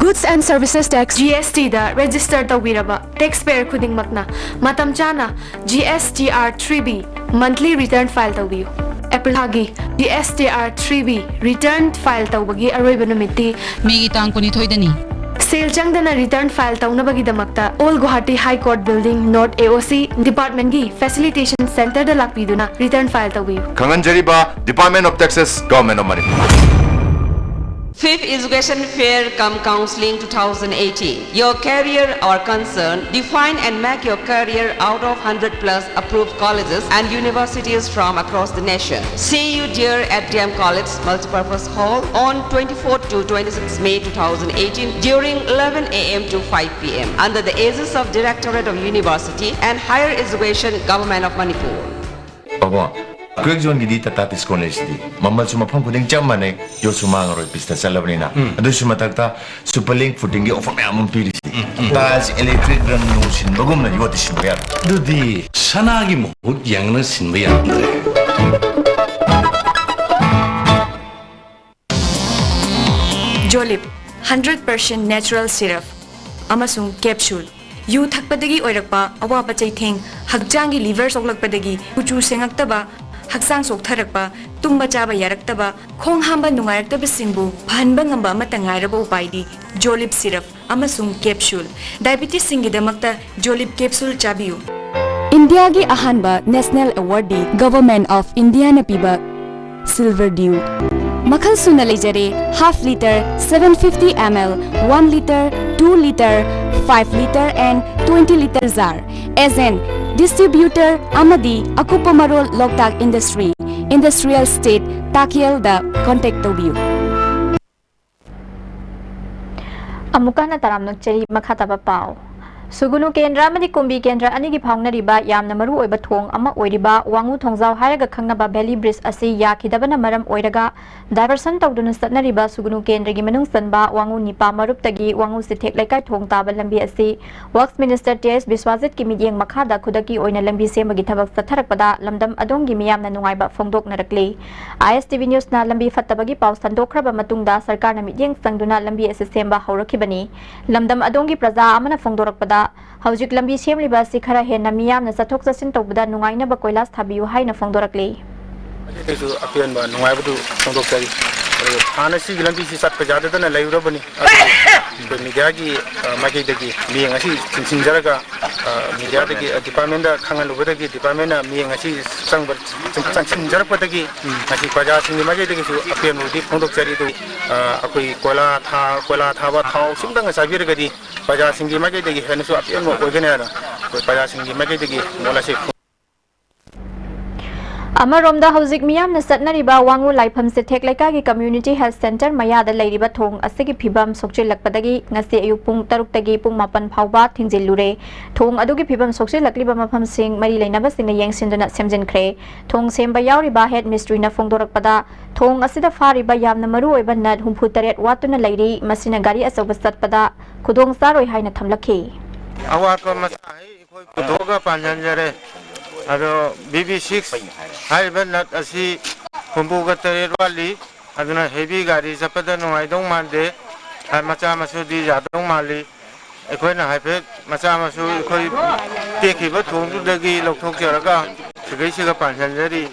Goods Services Tax, G S T the register ꯇꯧꯕꯤꯔꯕ taxpayer ꯈꯨꯗꯤꯡꯃꯛꯅ ꯃꯇꯝ ꯆꯥꯅ G S T R three B monthly return file ꯇꯧꯕꯤꯌꯨ꯫ April ꯊꯥꯒꯤ G S T R three B return file ꯇꯧꯕꯒꯤ ꯑꯔꯣꯏꯕ ꯅꯨꯃꯤꯠꯇꯤ ꯃꯦꯒꯤ ꯇꯥꯡ ꯀꯨꯟꯅꯤꯊꯣꯏꯗꯅꯤ꯫ ꯁꯦꯜ ꯆꯪꯗꯅ return file ꯇꯧꯅꯕꯒꯤꯗꯃꯛꯇ Old Guwahati High Court Building, North A O C, department ꯀꯤ facilitation center ꯗ ꯂꯥꯛꯄꯤꯗꯨꯅ return file ꯇꯧꯕꯤꯌꯨ꯫ ꯈꯪꯍꯟꯖꯔꯤꯕ Department of Taxes, Government of Manipur. Fifth Education Fair cum Counseling two thousand eighteen. Your career our concern. Define and make your career out of hundred plus approved colleges and universities from across the nation. See you there at D M College Multipurpose Hall on twenty-fourth to twenty-sixth May two thousand eighteen during eleven A M to five P M under the aegis of Directorate of University and Higher Education, Government of Manipur. ꯄꯥꯕꯨꯡ, quake ꯖꯣꯟꯒꯤꯗꯤ Tata ꯗꯤꯁꯀꯣꯟ ꯂꯩꯁꯤꯗꯤ꯫ ꯃꯃꯜꯁꯨ ꯃꯐꯝ ꯈꯨꯗꯤꯡ ꯆꯞ ꯃꯥꯟꯅꯩ, ꯌꯣꯠꯁꯨ ꯃꯥꯡꯉꯔꯣꯏ, ꯄꯤꯁꯇ ꯆꯠꯂꯕꯅꯤꯅ꯫ ꯎꯝ꯫ ꯑꯗꯨꯏꯁꯨ ꯃꯊꯛꯇ super link ꯐꯨꯇꯤꯡꯒꯤ offer ꯃꯌꯥꯝ ꯑꯃ ꯄꯤꯔꯤꯁꯤꯗꯤ꯫ ꯎꯝ, ꯎꯝ꯫ ꯇꯥꯏꯜꯁ, ꯏꯂꯦꯛꯇ꯭ꯔꯤꯛ, ꯔꯪ ꯅꯨꯡ ꯁꯤꯟꯕꯒꯨꯝꯅ ꯌꯣꯠꯇꯤ ꯁꯤꯟꯕ ꯌꯥꯔꯣꯏ꯫ ꯑꯗꯨꯗꯤ ꯁꯅꯥꯒꯤ ꯃꯍꯨꯠ ꯌꯦꯡꯅ ꯁꯤꯟꯕ ꯌꯥꯔꯝꯗ꯭ꯔꯦ꯫ ꯖꯣꯂꯤꯞ, hundred percent natural syrup ꯑꯃꯁꯨꯡ capsule꯫ ꯌꯨ ꯊꯛꯄꯗꯒꯤ ꯑꯣꯏꯔꯛꯄ ꯑꯋꯥꯕ ꯆꯩꯊꯦꯡ, ꯍꯛꯆꯥꯡꯒꯤ liver ꯁꯣꯛꯂꯛꯄꯗꯒꯤ ꯀꯨꯆꯨ ꯁꯦꯡꯉꯛꯇꯕ, ꯍꯛꯆꯥꯡ ꯆꯣꯛꯊꯔꯛꯄ, ꯇꯨꯝꯕ ꯆꯥꯕ ꯌꯥꯔꯛꯇꯕ, ꯈꯣꯡ ꯍꯥꯝꯕ ꯅꯨꯡꯉꯥꯏꯔꯛꯇꯕꯁꯤꯡꯕꯨ ꯐꯍꯟꯕ ꯉꯝꯕ ꯑꯃꯠꯇ ꯉꯥꯏꯔꯕ ꯎꯄꯥꯏꯗꯤ ꯖꯣꯂꯤꯞ syrup ꯑꯃꯁꯨꯡ capsule꯫ ꯗꯥꯏꯕꯤꯇꯤꯁꯁꯤꯡꯒꯤꯗꯃꯛꯇ ꯖꯣꯂꯤꯞ capsule ꯆꯥꯕꯤꯌꯨ꯫ ꯏꯟꯗꯤꯌꯥꯒꯤ ꯑꯍꯥꯟꯕ national award D Government of India ꯅ ꯄꯤꯕ Silver Dew꯫ ꯃꯈꯜ ꯁꯨꯅ ꯂꯩꯖꯔꯦ: half litre, seven fifty M L, one litre, two litre, five litre and twenty litre jar꯫ Agent, distributor ꯑꯃꯗꯤ ꯑꯀꯨꯞꯄ ꯃꯔꯣꯜ ꯂꯣꯛꯇꯥꯛ Industry, Industrial Estate, ꯇꯥꯀꯦꯜꯗ contact ꯇꯧꯕꯤꯌꯨ꯫ ꯑꯃꯨꯛꯀ ꯍꯟꯅ ꯇꯔꯥꯝꯅ ꯑꯣꯛꯆꯔꯤ꯫ ꯃꯈꯥ ꯇꯥꯕ ꯄꯥꯎ꯫ ꯁꯨꯒꯨꯅꯨ ꯀꯦꯟꯗ꯭ꯔ ꯑꯃꯗꯤ ꯀꯨꯝꯕꯤ ꯀꯦꯟꯗ꯭ꯔ ꯑꯅꯤꯒꯤ ꯐꯥꯎꯅꯔꯤꯕ ꯌꯥꯝꯅ ꯃꯔꯨ ꯑꯣꯏꯕ ꯊꯣꯡ ꯑꯃ ꯑꯣꯏꯔꯤꯕ ꯋꯥꯉꯨ ꯊꯣꯡꯖꯥꯎ ꯍꯥꯏꯔꯒ ꯈꯪꯅꯕ ꯚꯦꯂꯤ ꯕ꯭ꯔꯤꯖ ꯑꯁꯤ ꯌꯥꯈꯤꯗꯕꯅ ꯃꯔꯝ ꯑꯣꯏꯔꯒ ꯗꯥꯏꯚꯔꯁꯟ ꯇꯧꯗꯨꯅ ꯆꯠꯅꯔꯤꯕ ꯁꯨꯒꯨꯅꯨ ꯀꯦꯟꯗ꯭ꯔꯒꯤ ꯃꯅꯨꯡ ꯆꯟꯕ ꯋꯥꯉꯨ ꯅꯤꯄꯥ ꯃꯔꯨꯞꯇꯒꯤ ꯋꯥꯉꯨ ꯆꯤꯊꯦꯛ ꯂꯩꯀꯥꯏ ꯊꯣꯡ ꯇꯥꯕ ꯂꯝꯕꯤ ꯑꯁꯤ ꯋꯔꯛꯁ ꯃꯤꯅꯤꯁꯇꯔ ꯇꯤ ꯑꯦꯁ ꯕꯤꯁ꯭ꯋꯥꯖꯤꯠꯀꯤ ꯃꯤꯠꯌꯦꯡ ꯃꯈꯥꯗ ꯈꯨꯗꯛꯀꯤ ꯑꯣꯏꯅ ꯂꯝꯕꯤ ꯁꯦꯝꯕꯒꯤ ꯊꯕꯛ ꯆꯠꯊꯔꯛꯄꯗ ꯂꯝꯗꯝ ꯑꯗꯣꯝꯒꯤ ꯃꯤꯌꯥꯝꯅ ꯅꯨꯡꯉꯥꯏꯕ ꯐꯣꯡꯗꯣꯛꯅꯔꯛꯂꯤ꯫ ꯑꯥꯏ ꯑꯦꯁ ꯇꯤ ꯚꯤ ꯅ꯭ꯌꯨꯁꯅ ꯂꯝꯕꯤ ꯐꯠꯇꯕꯒꯤ ꯄꯥꯎ ꯁꯟꯗꯣꯛꯈ꯭ꯔꯕ ꯃꯇꯨꯡꯗ ꯁꯔꯀꯥꯔꯅ ꯃꯤꯠꯌꯦꯡ ꯆꯪꯗꯨꯅ ꯂꯝꯕꯤ ꯑꯁꯤ ꯁꯦꯝꯕ ꯍꯧꯔꯛꯈꯤꯕꯅꯤ꯫ ꯂꯝꯗꯝ ꯑꯗꯣꯝꯒꯤ ꯄ꯭ꯔꯖꯥ ꯑꯃꯅ ꯐꯣꯡꯗꯣꯔꯛꯄꯗ, ꯍꯧꯖꯤꯛ ꯂꯝꯕꯤ ꯁꯦꯝꯂꯤꯕ ꯑꯁꯤ ꯈꯔ ꯍꯦꯟꯅ ꯃꯤꯌꯥꯝꯅ ꯆꯠꯊꯣꯛ ꯆꯠꯁꯤꯟ ꯇꯧꯕꯗ ꯅꯨꯡꯉꯥꯏꯅꯕ ꯀꯣꯏꯂꯥꯁ ꯊꯥꯕꯤꯌꯨ ꯍꯥꯏꯅ ꯐꯣꯡꯗꯣꯔꯛꯂꯤ꯫ ꯑꯩꯁꯨ ꯑꯄꯦꯟꯕ ꯅꯨꯡꯉꯥꯏꯕꯗꯨ ꯐꯣꯡꯗꯣꯛꯆꯔꯤ꯫ ꯑꯗꯨꯒ ꯍꯥꯟꯅ ꯁꯤꯒꯤ ꯂꯝꯕꯤꯁꯤ ꯆꯠꯄ ꯌꯥꯗꯗꯅ ꯂꯩꯔꯨꯔꯕꯅꯤ꯫ ꯑꯗꯨꯕꯨ ꯑꯩꯈꯣꯏ ꯃꯤꯗꯤꯌꯥꯒꯤ, ꯑ, ꯃꯥꯏꯀꯩꯗꯒꯤ ꯃꯤꯠꯌꯦꯡ ꯑꯁꯤ ꯆꯤꯡꯁꯤꯟꯖꯔꯒ, ꯑ, ꯃꯤꯗꯤꯌꯥꯗꯒꯤ, ꯑ, ꯗꯤꯄꯥꯔꯠꯃꯦꯟꯗ ꯈꯪꯍꯜꯂꯨꯕꯗꯒꯤ ꯗꯤꯄꯥꯔꯠꯃꯦꯟꯅ ꯃꯤꯠꯌꯦꯡ ꯑꯁꯤ ꯆꯪꯕ, ꯆꯪꯁꯤꯟꯖꯔꯛꯄꯗꯒꯤ ꯉꯁꯤ ꯄ꯭ꯔꯖꯥꯁꯤꯡꯒꯤ ꯃꯥꯏꯀꯩꯗꯒꯤꯁꯨ ꯑꯄꯦꯟꯕꯕꯨꯗꯤ ꯐꯣꯡꯗꯣꯛꯆꯔꯤ꯫ ꯑꯗꯨ, ꯑ, ꯑꯩꯈꯣꯏ ꯀꯣꯏꯂꯥ ꯊꯥ-, ꯀꯣꯏꯂꯥ ꯊꯥꯕ ꯊꯥꯎ ꯁꯨꯝꯇꯪꯒ ꯆꯥꯏꯕꯤꯔꯒꯗꯤ ꯄ꯭ꯔꯖꯥꯁꯤꯡꯒꯤ ꯃꯥꯏꯀꯩꯗꯒꯤ ꯍꯦꯟꯅꯁꯨ ꯑꯄꯦꯟꯕ ꯑꯣꯏꯒꯅꯤ ꯍꯥꯏꯅ ꯑꯩꯈꯣꯏ ꯄ꯭ꯔꯖꯥꯁꯤꯡꯒꯤ ꯃꯥꯏꯀꯩꯗꯒꯤ ꯃꯣꯜ ꯑꯁꯤ ꯑꯃꯔꯣꯝꯗ ꯍꯧꯖꯤꯛ ꯃꯤꯌꯥꯝꯅ ꯆꯠꯅꯔꯤꯕ ꯋꯥꯉꯨ ꯂꯥꯏꯐꯝ ꯆꯤꯊꯦꯛ ꯂꯩꯀꯥꯏꯒꯤ ꯀꯝꯃ꯭ꯌꯨꯅꯤꯇꯤ ꯍꯦꯜꯊ ꯁꯦꯟꯇꯔ ꯃꯌꯥꯗ ꯂꯩꯔꯤꯕ ꯊꯣꯡ ꯑꯁꯤꯒꯤ ꯐꯤꯕꯝ ꯁꯣꯛꯆꯤꯜꯂꯛꯄꯗꯒꯤ ꯉꯁꯤ ꯑꯌꯨꯛ ꯄꯨꯡ ꯇꯔꯨꯛꯇꯒꯤ ꯄꯨꯡ ꯃꯥꯄꯟ ꯐꯥꯎꯕ ꯊꯤꯡꯖꯤꯜꯂꯨꯔꯦ꯫ ꯊꯣꯡ ꯑꯗꯨꯒꯤ ꯐꯤꯕꯝ ꯁꯣꯛꯆꯤꯜꯂꯛꯂꯤꯕ ꯃꯐꯝꯁꯤꯡ ꯃꯔꯤ ꯂꯩꯅꯕꯁꯤꯡꯅ ꯌꯦꯡꯁꯤꯟꯗꯨꯅ ꯁꯦꯝꯖꯤꯟꯈ꯭ꯔꯦ꯫ ꯊꯣꯡ ꯁꯦꯝꯕ ꯌꯥꯎꯔꯤꯕ ꯍꯦꯗ ꯃꯤꯁꯇ꯭ꯔꯤꯅ ꯐꯣꯡꯗꯣꯔꯛꯄꯗ, ꯊꯣꯡ ꯑꯁꯤꯗ ꯐꯥꯔꯤꯕ ꯌꯥꯝꯅ ꯃꯔꯨ ꯑꯣꯏꯕ ꯅꯠ ꯍꯨꯝꯐꯨ ꯇꯔꯦꯠ ꯋꯥꯠꯇꯨꯅ ꯂꯩꯔꯤ, ꯃꯁꯤꯅ ꯒꯥꯔꯤ ꯑꯆꯧꯕ ꯆꯠꯄꯗ ꯈꯨꯗꯣꯡ ꯆꯥꯔꯣꯏ ꯍꯥꯏꯅ ꯊꯝꯂꯛꯈꯤ꯫ ꯑꯋꯥꯠꯄ ꯃꯆꯥ ꯑꯩꯈꯣꯏ ꯄꯨꯊꯣꯛꯑꯒ ꯄꯥꯟꯁꯤꯟꯖꯔꯦ꯫ ꯑꯗꯣ ꯕꯤ ꯕꯤ ꯁꯤꯛꯁ ꯍꯥꯏꯔꯤꯕ ꯅꯠ ꯑꯁꯤ ꯍꯨꯝꯐꯨꯒ ꯇꯔꯦꯠ ꯋꯥꯠꯂꯤ꯫ ꯑꯗꯨꯅ ꯍꯦꯚꯤ ꯒꯥꯔꯤ ꯆꯠꯄꯗ ꯅꯨꯡꯉꯥꯏꯗꯧ ꯃꯥꯟꯗꯦ꯫ ꯑ, ꯃꯆꯥ ꯃꯁꯨꯗꯤ ꯌꯥꯗꯧ ꯃꯥꯜꯂꯤ꯫ ꯑꯩꯈꯣꯏꯅ ꯍꯥꯏꯐꯦꯠ ꯃꯆꯥ ꯃꯁꯨ ꯑꯩꯈꯣꯏ ꯇꯦꯛꯈꯤꯕ ꯊꯣꯡꯗꯨꯗꯒꯤ ꯂꯧꯊꯣꯛꯆꯔꯒ ꯁꯤꯒꯩꯁꯤꯒ ꯄꯥꯟꯁꯤꯟꯖꯔꯤ꯫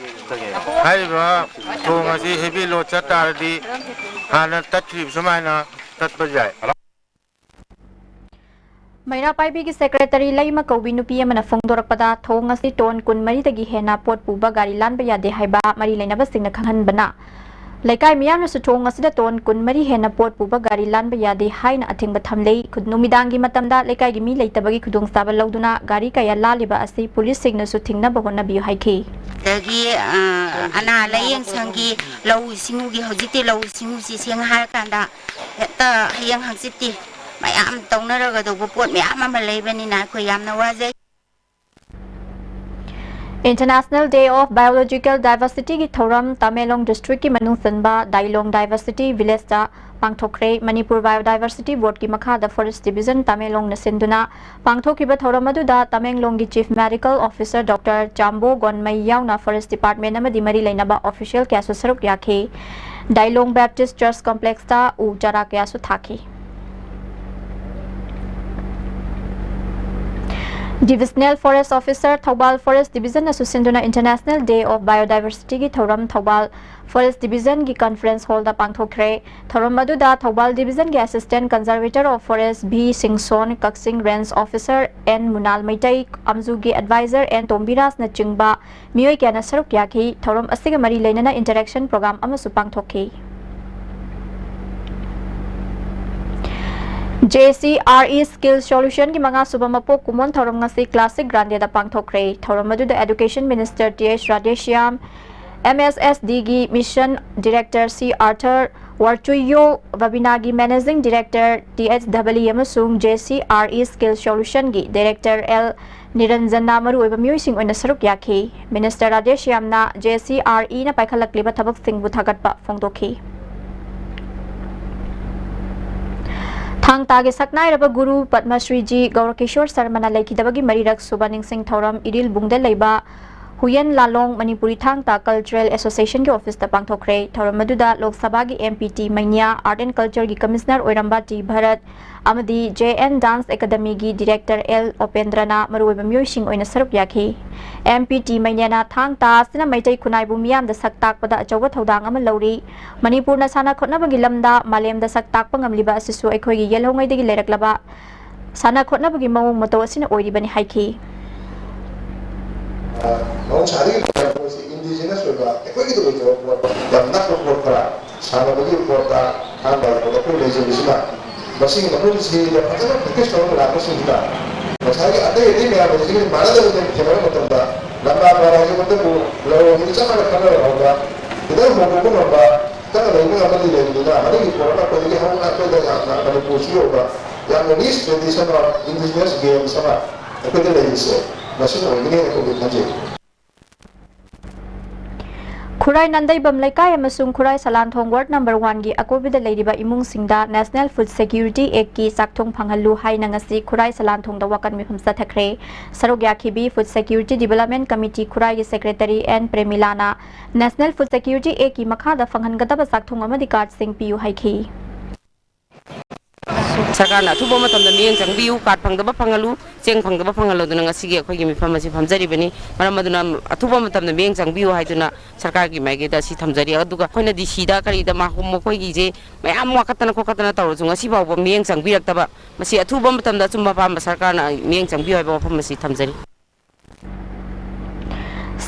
ꯍꯥꯏꯔꯤꯕ ꯊꯣꯡ ꯑꯁꯤ ꯍꯦꯚꯤ ꯂꯣꯗ ꯆꯠ ꯇꯥꯔꯗꯤ ꯍꯥꯟꯅ ꯇꯠꯈ꯭ꯔꯤꯕ ꯁꯨꯃꯥꯏꯅ ꯇꯠꯄ ꯌꯥꯏ꯫ ꯃꯩꯔꯥ ꯄꯥꯏꯕꯤꯒꯤ ꯁꯦꯀ꯭ꯔꯦꯇꯔꯤ ꯂꯩꯃ ꯀꯧꯕꯤ ꯅꯨꯄꯤ ꯑꯃꯅ ꯐꯣꯡꯗꯣꯔꯛꯄꯗ, ꯊꯣꯡ ꯑꯁꯤ ꯇꯣꯟ ꯀꯨꯟꯃꯔꯤꯗꯒꯤ ꯍꯦꯟꯅ ꯄꯣꯠ ꯄꯨꯕ ꯒꯥꯔꯤ ꯂꯥꯟꯕ ꯌꯥꯗꯦ ꯍꯥꯏꯕ ꯃꯔꯤ ꯂꯩꯅꯕꯁꯤꯡꯅ ꯈꯪꯍꯟꯕꯅ, ꯂꯩꯀꯥꯏ ꯃꯤꯌꯥꯝꯅꯁꯨ ꯊꯣꯡ ꯑꯁꯤꯗ ꯇꯣꯟ ꯀꯨꯟꯃꯔꯤ ꯍꯦꯟꯅ ꯄꯣꯠ ꯄꯨꯕ ꯒꯥꯔꯤ ꯂꯥꯟꯕ ꯌꯥꯗꯦ ꯍꯥꯏꯅ ꯑꯊꯤꯡꯕ ꯊꯝꯂꯤ꯫ ꯈꯨ-, ꯅꯨꯃꯤꯗꯥꯡꯒꯤ ꯃꯇꯝꯗ ꯂꯩꯀꯥꯏꯒꯤ ꯃꯤ ꯂꯩꯇꯕꯒꯤ ꯈꯨꯗꯣꯡꯆꯥꯕ ꯂꯧꯗꯨꯅ ꯒꯥꯔꯤ ꯀꯌꯥ ꯂꯥꯜꯂꯤꯕ ꯑꯁꯤ ꯄꯨꯂꯤꯁꯁꯤꯡꯅꯁꯨ ꯊꯤꯡꯅꯕ ꯍꯣꯠꯅꯕꯤꯌꯨ ꯍꯥꯏꯈꯤ꯫ ꯑꯗꯒꯤ, ꯑ, ꯑꯅꯥ ꯂꯥꯌꯦꯡ ꯁꯪꯒꯤ ꯂꯧꯎ ꯁꯤꯡꯎꯒꯤ, ꯍꯧꯖꯤꯛꯇꯤ ꯂꯧꯎ ꯁꯤꯡꯎꯁꯤ ꯁꯦꯡꯅ ꯍꯥꯏꯔꯀꯥꯟꯗ ꯍꯦꯛꯇ ꯍꯌꯦꯡ ꯍꯪꯆꯤꯠꯇꯤ ꯃꯌꯥꯝ ꯇꯧꯅꯔꯒꯗꯧꯕ ꯄꯣꯠ ꯃꯌꯥꯝ ꯑꯃ ꯂꯩꯕꯅꯤꯅ ꯑꯩꯈꯣꯏ ꯌꯥꯝꯅ ꯋꯥꯖꯩ꯫ International Day of Biological Diversityꯒꯤ ꯊꯧꯔꯝ ꯇꯃꯦꯡꯂꯣꯡ districtꯀꯤ ꯃꯅꯨꯡ ꯆꯟꯕ ꯗꯥꯏꯂꯣꯡ Diversity Villageꯇ ꯄꯥꯡꯊꯣꯛꯈ꯭ꯔꯦ꯫ ꯃꯅꯤꯄꯨꯔ Biodiversity Boardꯀꯤ ꯃꯈꯥꯗ Forest Division ꯇꯃꯦꯡꯂꯣꯡꯅ ꯁꯤꯟꯗꯨꯅ ꯄꯥꯡꯊꯣꯛꯈꯤꯕ ꯊꯧꯔꯝ ꯑꯗꯨꯗ ꯇꯃꯦꯡꯂꯣꯡꯒꯤ Chief Medical Officer Doctor ꯆꯥꯝꯕꯣ ꯒꯣꯟꯃꯩ ꯌꯥꯎꯅ Forest Department ꯑꯃꯗꯤ ꯃꯔꯤ ꯂꯩꯅꯕ official ꯀꯌꯥꯁꯨ ꯁꯔꯨꯛ ꯌꯥꯈꯤ꯫ ꯗꯥꯏꯂꯣꯡ Baptist Church Complexꯇ ꯎ ꯆꯥꯔꯥ ꯀꯌꯥꯁꯨ ꯊꯥꯈꯤ꯫ Divisional Forest Officer Thoubal Forest Divisionꯅꯁꯨ ꯁꯤꯟꯗꯨꯅ International Day of Biodiversityꯒꯤ ꯊꯧꯔꯝ ꯊꯧꯕꯥꯜ Forest Divisionꯒꯤ Conference Hallꯗ ꯄꯥꯡꯊꯣꯛꯈ꯭ꯔꯦ꯫ ꯊꯧꯔꯝ ꯑꯗꯨꯗ ꯊꯧꯕꯥꯜ Divisionꯒꯤ Assistant Conservator of Forest V Singson, Kakching Range Officer N Munal Meitei, ꯑꯝꯖꯨꯒꯤ Advisor ꯑꯦꯟ ꯇꯣꯝꯕꯤꯔꯥꯖꯅꯆꯤꯡꯕ ꯃꯤꯑꯣꯏ ꯀꯌꯥꯅ ꯁꯔꯨꯛ ꯌꯥꯈꯤ꯫ ꯊꯧꯔꯝ ꯑꯁꯤꯒ ꯃꯔꯤ ꯂꯩꯅꯅ interaction program ꯑꯃꯁꯨ ꯄꯥꯡꯊꯣꯛꯈꯤ꯫ JCRE Skill Solutionꯒꯤ ꯃꯉꯥꯁꯨꯕ ꯃꯄꯣꯛ ꯀꯨꯝꯑꯣꯟ ꯊꯧꯔꯝ ꯉꯁꯤ Classic Grandeꯗ ꯄꯥꯡꯊꯣꯛꯈ꯭ꯔꯦ꯫ ꯊꯧꯔꯝ ꯑꯗꯨꯗ Education Minister T H Radheshyam, MSSDꯒꯤ Mission Director ꯁꯤ ꯑꯥꯔꯊꯔ, ꯋꯥꯔꯆꯨꯌꯣ ꯕꯕꯤꯅꯥꯒꯤ Managing Director T H Dhabali ꯑꯃꯁꯨꯡ JCRE Skill Solutionꯒꯤ Director ꯑꯦꯜ ꯅꯤꯔꯟꯖꯟꯅ ꯃꯔꯨꯑꯣꯏꯕ ꯃꯤꯑꯣꯏꯁꯤꯡ ꯑꯣꯏꯅ ꯁꯔꯨꯛ ꯌꯥꯈꯤ꯫ Minister ꯔꯥꯙꯦꯁ꯭ꯌꯥꯝꯅ JCREꯅ ꯄꯥꯏꯈꯠꯂꯛꯂꯤꯕ ꯊꯕꯛꯁꯤꯡꯕꯨ ꯊꯥꯒꯠꯄ ꯐꯣꯡꯗꯣꯛꯈꯤ꯫ ꯊꯥꯡ ꯇꯥꯒꯤ ꯁꯛꯅꯥꯏꯔꯕ ꯒꯨꯔꯨ ꯄꯗꯃ ꯁ꯭ꯔꯤ ꯖꯤ ꯒꯧꯔꯀꯤꯁꯣꯔ ꯁꯔꯃꯅ ꯂꯩꯈꯤꯗꯕꯒꯤ ꯃꯔꯤꯔꯛ ꯁꯨꯕ ꯅꯤꯡꯁꯤꯡ ꯊꯧꯔꯝ ꯏꯔꯤꯜꯕꯨꯡꯗ ꯂꯩꯕ ꯍꯨꯌꯦꯟ ꯂꯥꯂꯣꯡ ꯃꯅꯤꯄꯨꯔꯤ ꯊꯥꯡ ꯇꯥ Cultural Associationꯒꯤ officeꯇ ꯄꯥꯡꯊꯣꯛꯈ꯭ꯔꯦ꯫ ꯊꯧꯔꯝ ꯑꯗꯨꯗ ꯂꯣꯛ ꯁꯚꯥꯒꯤ MP T Meinya, Art and Cultureꯒꯤ Commissioner ꯑꯣꯏꯔꯝꯕ ꯇꯤ ꯚꯔꯠ ꯑꯃꯗꯤ JN Dance Academyꯒꯤ Director ꯑꯦꯜ ꯑꯣꯄꯦꯟꯗ꯭ꯔꯅ ꯃꯔꯨꯑꯣꯏꯕ ꯃꯤꯑꯣꯏꯁꯤꯡ ꯑꯣꯏꯅ ꯁꯔꯨꯛ ꯌꯥꯈꯤ꯫ MP ꯇꯤ ꯃꯩꯅ꯭ꯌꯥꯅ ꯊꯥꯡ ꯇꯥ ꯑꯁꯤꯅ ꯃꯩꯇꯩ ꯈꯨꯟꯅꯥꯏꯕꯨ ꯃꯤꯌꯥꯝꯗ ꯁꯛ ꯇꯥꯛꯄꯗ ꯑꯆꯧꯕ ꯊꯧꯗꯥꯡ ꯑꯃ ꯂꯧꯔꯤ꯫ ꯃꯅꯤꯄꯨꯔꯅ ꯁꯥꯟꯅ ꯈꯣꯠꯅꯕꯒꯤ ꯂꯝꯗ ꯃꯥꯂꯦꯝꯗ ꯁꯛ ꯇꯥꯛꯄ ꯉꯝꯂꯤꯕ ꯑꯁꯤꯁꯨ ꯑꯩꯈꯣꯏꯒꯤ ꯌꯦꯜꯍꯧꯉꯩꯗꯒꯤ ꯂꯩꯔꯛꯂꯕ ꯁꯥꯟꯅ ꯈꯣꯠꯅꯕꯒꯤ ꯃꯑꯣꯡ ꯃꯇꯧ ꯑꯁꯤꯅ ꯑꯣꯏꯔꯤꯕꯅꯤ ꯍꯥꯏꯈꯤ꯫ ꯃꯍꯧꯁꯥꯗꯒꯤ ꯂꯩꯔꯛꯄ ꯄꯣꯠꯁꯤ indigenous ꯑꯣꯏꯕ, ꯑꯩꯈꯣꯏꯒꯤꯗ ꯑꯣꯏꯖꯕ ꯄꯣꯠ, ꯌꯥꯝ ꯅꯛꯄ ꯄꯣꯠ ꯈꯔ, ꯁꯥꯟꯅꯕꯒꯤ ꯄꯣꯠꯇ, ꯊꯥꯡ ꯇꯥꯒꯤ ꯄꯣꯠꯇ ꯑꯩꯈꯣꯏ ꯂꯩꯖꯕꯁꯤꯅ, ꯃꯁꯤꯒꯤ ꯃꯐꯝꯁꯤꯗ ꯐꯖꯅ practice ꯇꯧꯔꯒ ꯂꯥꯛꯄꯁꯤꯡꯁꯤꯅ ꯉꯁꯥꯏꯒꯤ ꯑꯇꯩ ꯑꯇꯩ ꯃꯌꯥꯝ ꯑꯁꯤꯒꯤ ꯃꯥꯟꯅꯗꯕꯗ ꯊꯦꯡꯅꯕ ꯃꯇꯝꯗ ꯂꯝꯕꯥ ꯄꯥꯔꯥ ꯍꯥꯏꯁꯤꯃꯛꯇꯕꯨ ꯂꯧꯔꯣꯡꯗꯒꯤ ꯆꯞ ꯃꯥꯟꯅ ꯈꯪꯅꯕ ꯉꯝꯕ, ꯈꯤꯇꯪ ꯍꯣꯡꯗꯣꯛꯄ ꯉꯝꯕ, ꯈꯤꯇꯪ ꯂꯩꯕ ꯉꯝꯕꯗꯤ ꯂꯩꯕꯅꯤꯅ, ꯃꯗꯨꯒꯤ ꯄꯣꯠ ꯑꯃ ꯑꯩꯈꯣꯏꯗꯒꯤ ꯍꯧꯅ ꯑꯩꯈꯣꯏꯗ ꯌꯥꯝꯅ ꯃꯅꯤꯄꯨꯔꯁꯤ ꯌꯧꯕ ꯌꯥꯝꯅ rich tradition of indigenous games ꯑꯃ ꯑꯩꯈꯣꯏꯗ ꯂꯩꯔꯤꯁꯦ ꯃꯁꯤꯅ ꯑꯣꯏꯒꯅꯤ ꯍꯥꯏꯅ ꯑꯩꯈꯣꯏ ꯈꯟꯖꯩ꯫ ꯈꯨꯔꯥꯏ ꯅꯥꯟꯗꯩꯕꯝ ꯂꯩꯀꯥꯏ ꯑꯃꯁꯨꯡ ꯈꯨꯔꯥꯏ ꯁꯂꯥꯟꯊꯣꯡ ward number one ꯒꯤ ꯑꯀꯣꯏꯕꯗ ꯂꯩꯔꯤꯕ ꯏꯃꯨꯡꯁꯤꯡꯗ National Food Security Act ꯀꯤ ꯆꯥꯛꯊꯣꯡ ꯐꯪꯍꯜꯂꯨ ꯍꯥꯏꯅ ꯉꯁꯤ ꯈꯨꯔꯥꯏ ꯁꯂꯥꯟꯊꯣꯡꯗ ꯋꯥꯀꯠ ꯃꯤꯐꯝ ꯆꯠꯊꯈ꯭ꯔꯦ꯫ ꯁꯔꯨꯛ ꯌꯥꯈꯤꯕꯤ Food Security Development Committee ꯈꯨꯔꯥꯏꯒꯤ secretary ꯑꯦꯟ ꯄ꯭ꯔꯦꯃꯤꯂꯥꯅ National Food Security Act ꯀꯤ ꯃꯈꯥꯗ ꯐꯪꯍꯟꯒꯗꯕ ꯆꯥꯛꯊꯣꯡ ꯑꯃꯗꯤ card ꯁꯤꯡ ꯄꯤꯌꯨ ꯍꯥꯏꯈꯤ꯫ ꯁꯔꯀꯥꯔꯅ ꯑꯊꯨꯕ ꯃꯇꯝꯗ ꯃꯤꯠꯌꯦꯡ ꯆꯪꯕꯤꯌꯨ, card ꯐꯪꯗꯕ ꯐꯪꯍꯜꯂꯨ, ꯆꯦꯡ ꯐꯪꯗꯕ ꯐꯪꯍꯜꯂꯨ ꯑꯗꯨꯅ ꯉꯁꯤꯒꯤ ꯑꯩꯈꯣꯏꯒꯤ ꯃꯤꯐꯝ ꯑꯁꯤ ꯐꯝꯖꯔꯤꯕꯅꯤ꯫ ꯃꯔꯝ ꯑꯗꯨꯅ ꯑꯊꯨꯕ ꯃꯇꯝꯗ ꯃꯤꯠꯌꯦꯡ ꯆꯪꯕꯤꯌꯨ ꯍꯥꯏꯗꯨꯅ ꯁꯔꯀꯥꯔꯒꯤ ꯃꯥꯏꯀꯩꯗ ꯑꯁꯤ ꯊꯝꯖꯔꯤ꯫ ꯑꯗꯨꯒ ꯑꯩꯈꯣꯏꯅ ꯗꯤ ꯁꯤꯗ ꯀꯔꯤꯗ ꯃꯈꯣꯏꯒꯤꯁꯦ ꯃꯌꯥꯝ ꯋꯥꯀꯠꯇꯅ ꯈꯣꯠꯀꯠꯇꯅ ꯇꯧꯔꯁꯨ ꯉꯁꯤ ꯐꯥꯎꯕ ꯃꯤꯠꯌꯦꯡ ꯆꯪꯕꯤꯔꯛꯇꯕ, ꯃꯁꯤ ꯑꯊꯨꯕ ꯃꯇꯝꯗ ꯑꯆꯨꯝꯕ ꯑꯄꯥꯝꯕ ꯁꯔꯀꯥꯔꯅ ꯃꯤꯠꯌꯦꯡ ꯆꯪꯕꯤꯌꯨ ꯍꯥꯏꯕ ꯋꯥꯐꯝ ꯑꯁꯤ ꯊꯝꯖꯔꯤ꯫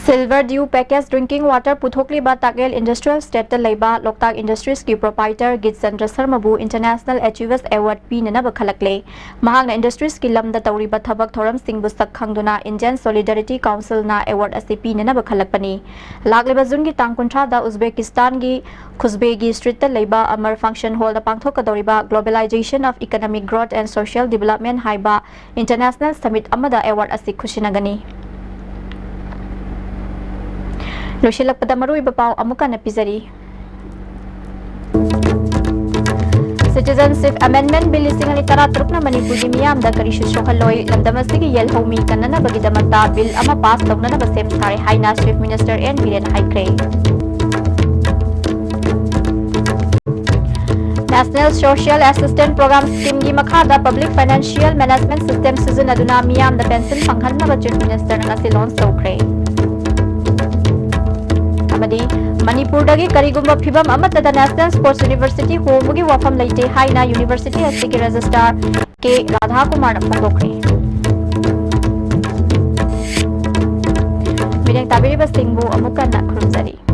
Silver Dew Packaged Drinking Water ꯄꯨꯊꯣꯛꯂꯤꯕ ꯇꯥꯛꯌꯦꯜ Industrial Estateꯇ ꯂꯩꯕ ꯂꯣꯛꯇꯥꯛ Industriesꯀꯤ proprietor ꯒꯤꯠꯆꯟꯗ꯭ꯔ ꯁꯔꯃꯕꯨ International Achievers Award ꯄꯤꯅꯅꯕ ꯈꯜꯂꯛꯂꯦ꯫ ꯃꯍꯥꯛꯅ industriesꯀꯤ ꯂꯝꯗ ꯇꯧꯔꯤꯕ ꯊꯕꯛ ꯊꯧꯔꯝꯁꯤꯡꯕꯨ ꯁꯛ ꯈꯪꯗꯨꯅ Indian Solidarity Councilꯅ award ꯑꯁꯤ ꯄꯤꯅꯅꯕ ꯈꯜꯂꯛꯄꯅꯤ꯫ ꯂꯥꯛꯂꯤꯕ Juneꯒꯤ ꯇꯥꯡ ꯀꯨꯟꯊ꯭ꯔꯥꯗ ꯎꯖꯕꯦꯀꯤꯁꯇꯥꯟꯒꯤ ꯈꯨꯁꯕꯦꯒꯤ streetꯇ ꯂꯩꯕ Amar Function Hallꯗ ꯄꯥꯡꯊꯣꯛꯀꯗꯧꯔꯤꯕ Globalization of Economic Growth and Social Development ꯍꯥꯏꯕ International Summit ꯑꯃꯗ award ꯑꯁꯤ ꯈꯨꯠꯁꯤꯟꯅꯒꯅꯤ꯫ ꯂꯣꯏꯁꯤꯜꯂꯛꯄꯗ ꯃꯔꯨꯑꯣꯏꯕ ꯄꯥꯎ ꯑꯃꯨꯛ ꯍꯟꯅ ꯄꯤꯖꯔꯤ꯫ Citizenship Amendment Bill ꯂꯤꯁꯤꯡ ꯑꯅꯤ ꯇꯔꯥꯇꯔꯨꯛꯅ ꯃꯅꯤꯄꯨꯔꯒꯤ ꯃꯤꯌꯥꯝꯗ ꯀꯔꯤꯁꯨ ꯁꯣꯛꯍꯜꯂꯣꯏ, ꯂꯝꯗꯝ ꯑꯁꯤꯒꯤ ꯌꯦꯜꯍꯧꯃꯤ ꯀꯟꯅꯅꯕꯒꯤꯗꯃꯛꯇ bill ꯑꯃ pass ꯇꯧꯅꯅꯕ ꯁꯦꯝ ꯁꯥꯔꯦ ꯍꯥꯏꯅ Chief Minister ꯑꯦꯟ ꯕꯤꯔꯦꯟ ꯍꯥꯏꯈ꯭ꯔꯦ꯫ National Social Assistance Program Schemeꯒꯤ ꯃꯈꯥꯗ Public Financial Management System ꯁꯤꯖꯤꯟꯅꯗꯨꯅ ꯃꯤꯌꯥꯝꯗ pension ꯐꯪꯍꯟꯅꯕ Chief Ministerꯅ ꯉꯁꯤ launch ꯇꯧꯈ꯭ꯔꯦ꯫ ꯑꯃꯗꯤ ꯃꯅꯤꯄꯨꯔꯗꯒꯤ ꯀꯔꯤꯒꯨꯝꯕ ꯐꯤꯚꯝ ꯑꯃꯠꯇꯗ National Sports University ꯍꯣꯡꯕꯒꯤ ꯋꯥꯐꯝ ꯂꯩꯇꯦ ꯍꯥꯏꯅ university ꯑꯁꯤꯒꯤ registrar ꯀꯦ ꯔꯥꯙꯥꯀꯨꯃꯥꯔꯅ ꯐꯣꯡꯗꯣꯛꯈ꯭ꯔꯦ꯫ ꯃꯤꯠꯌꯦꯡ ꯇꯥꯕꯤꯔꯤꯕꯁꯤꯡꯕꯨ ꯑꯃꯨꯛ ꯍꯟꯅ ꯈꯨꯔꯨꯝꯖꯔꯤ꯫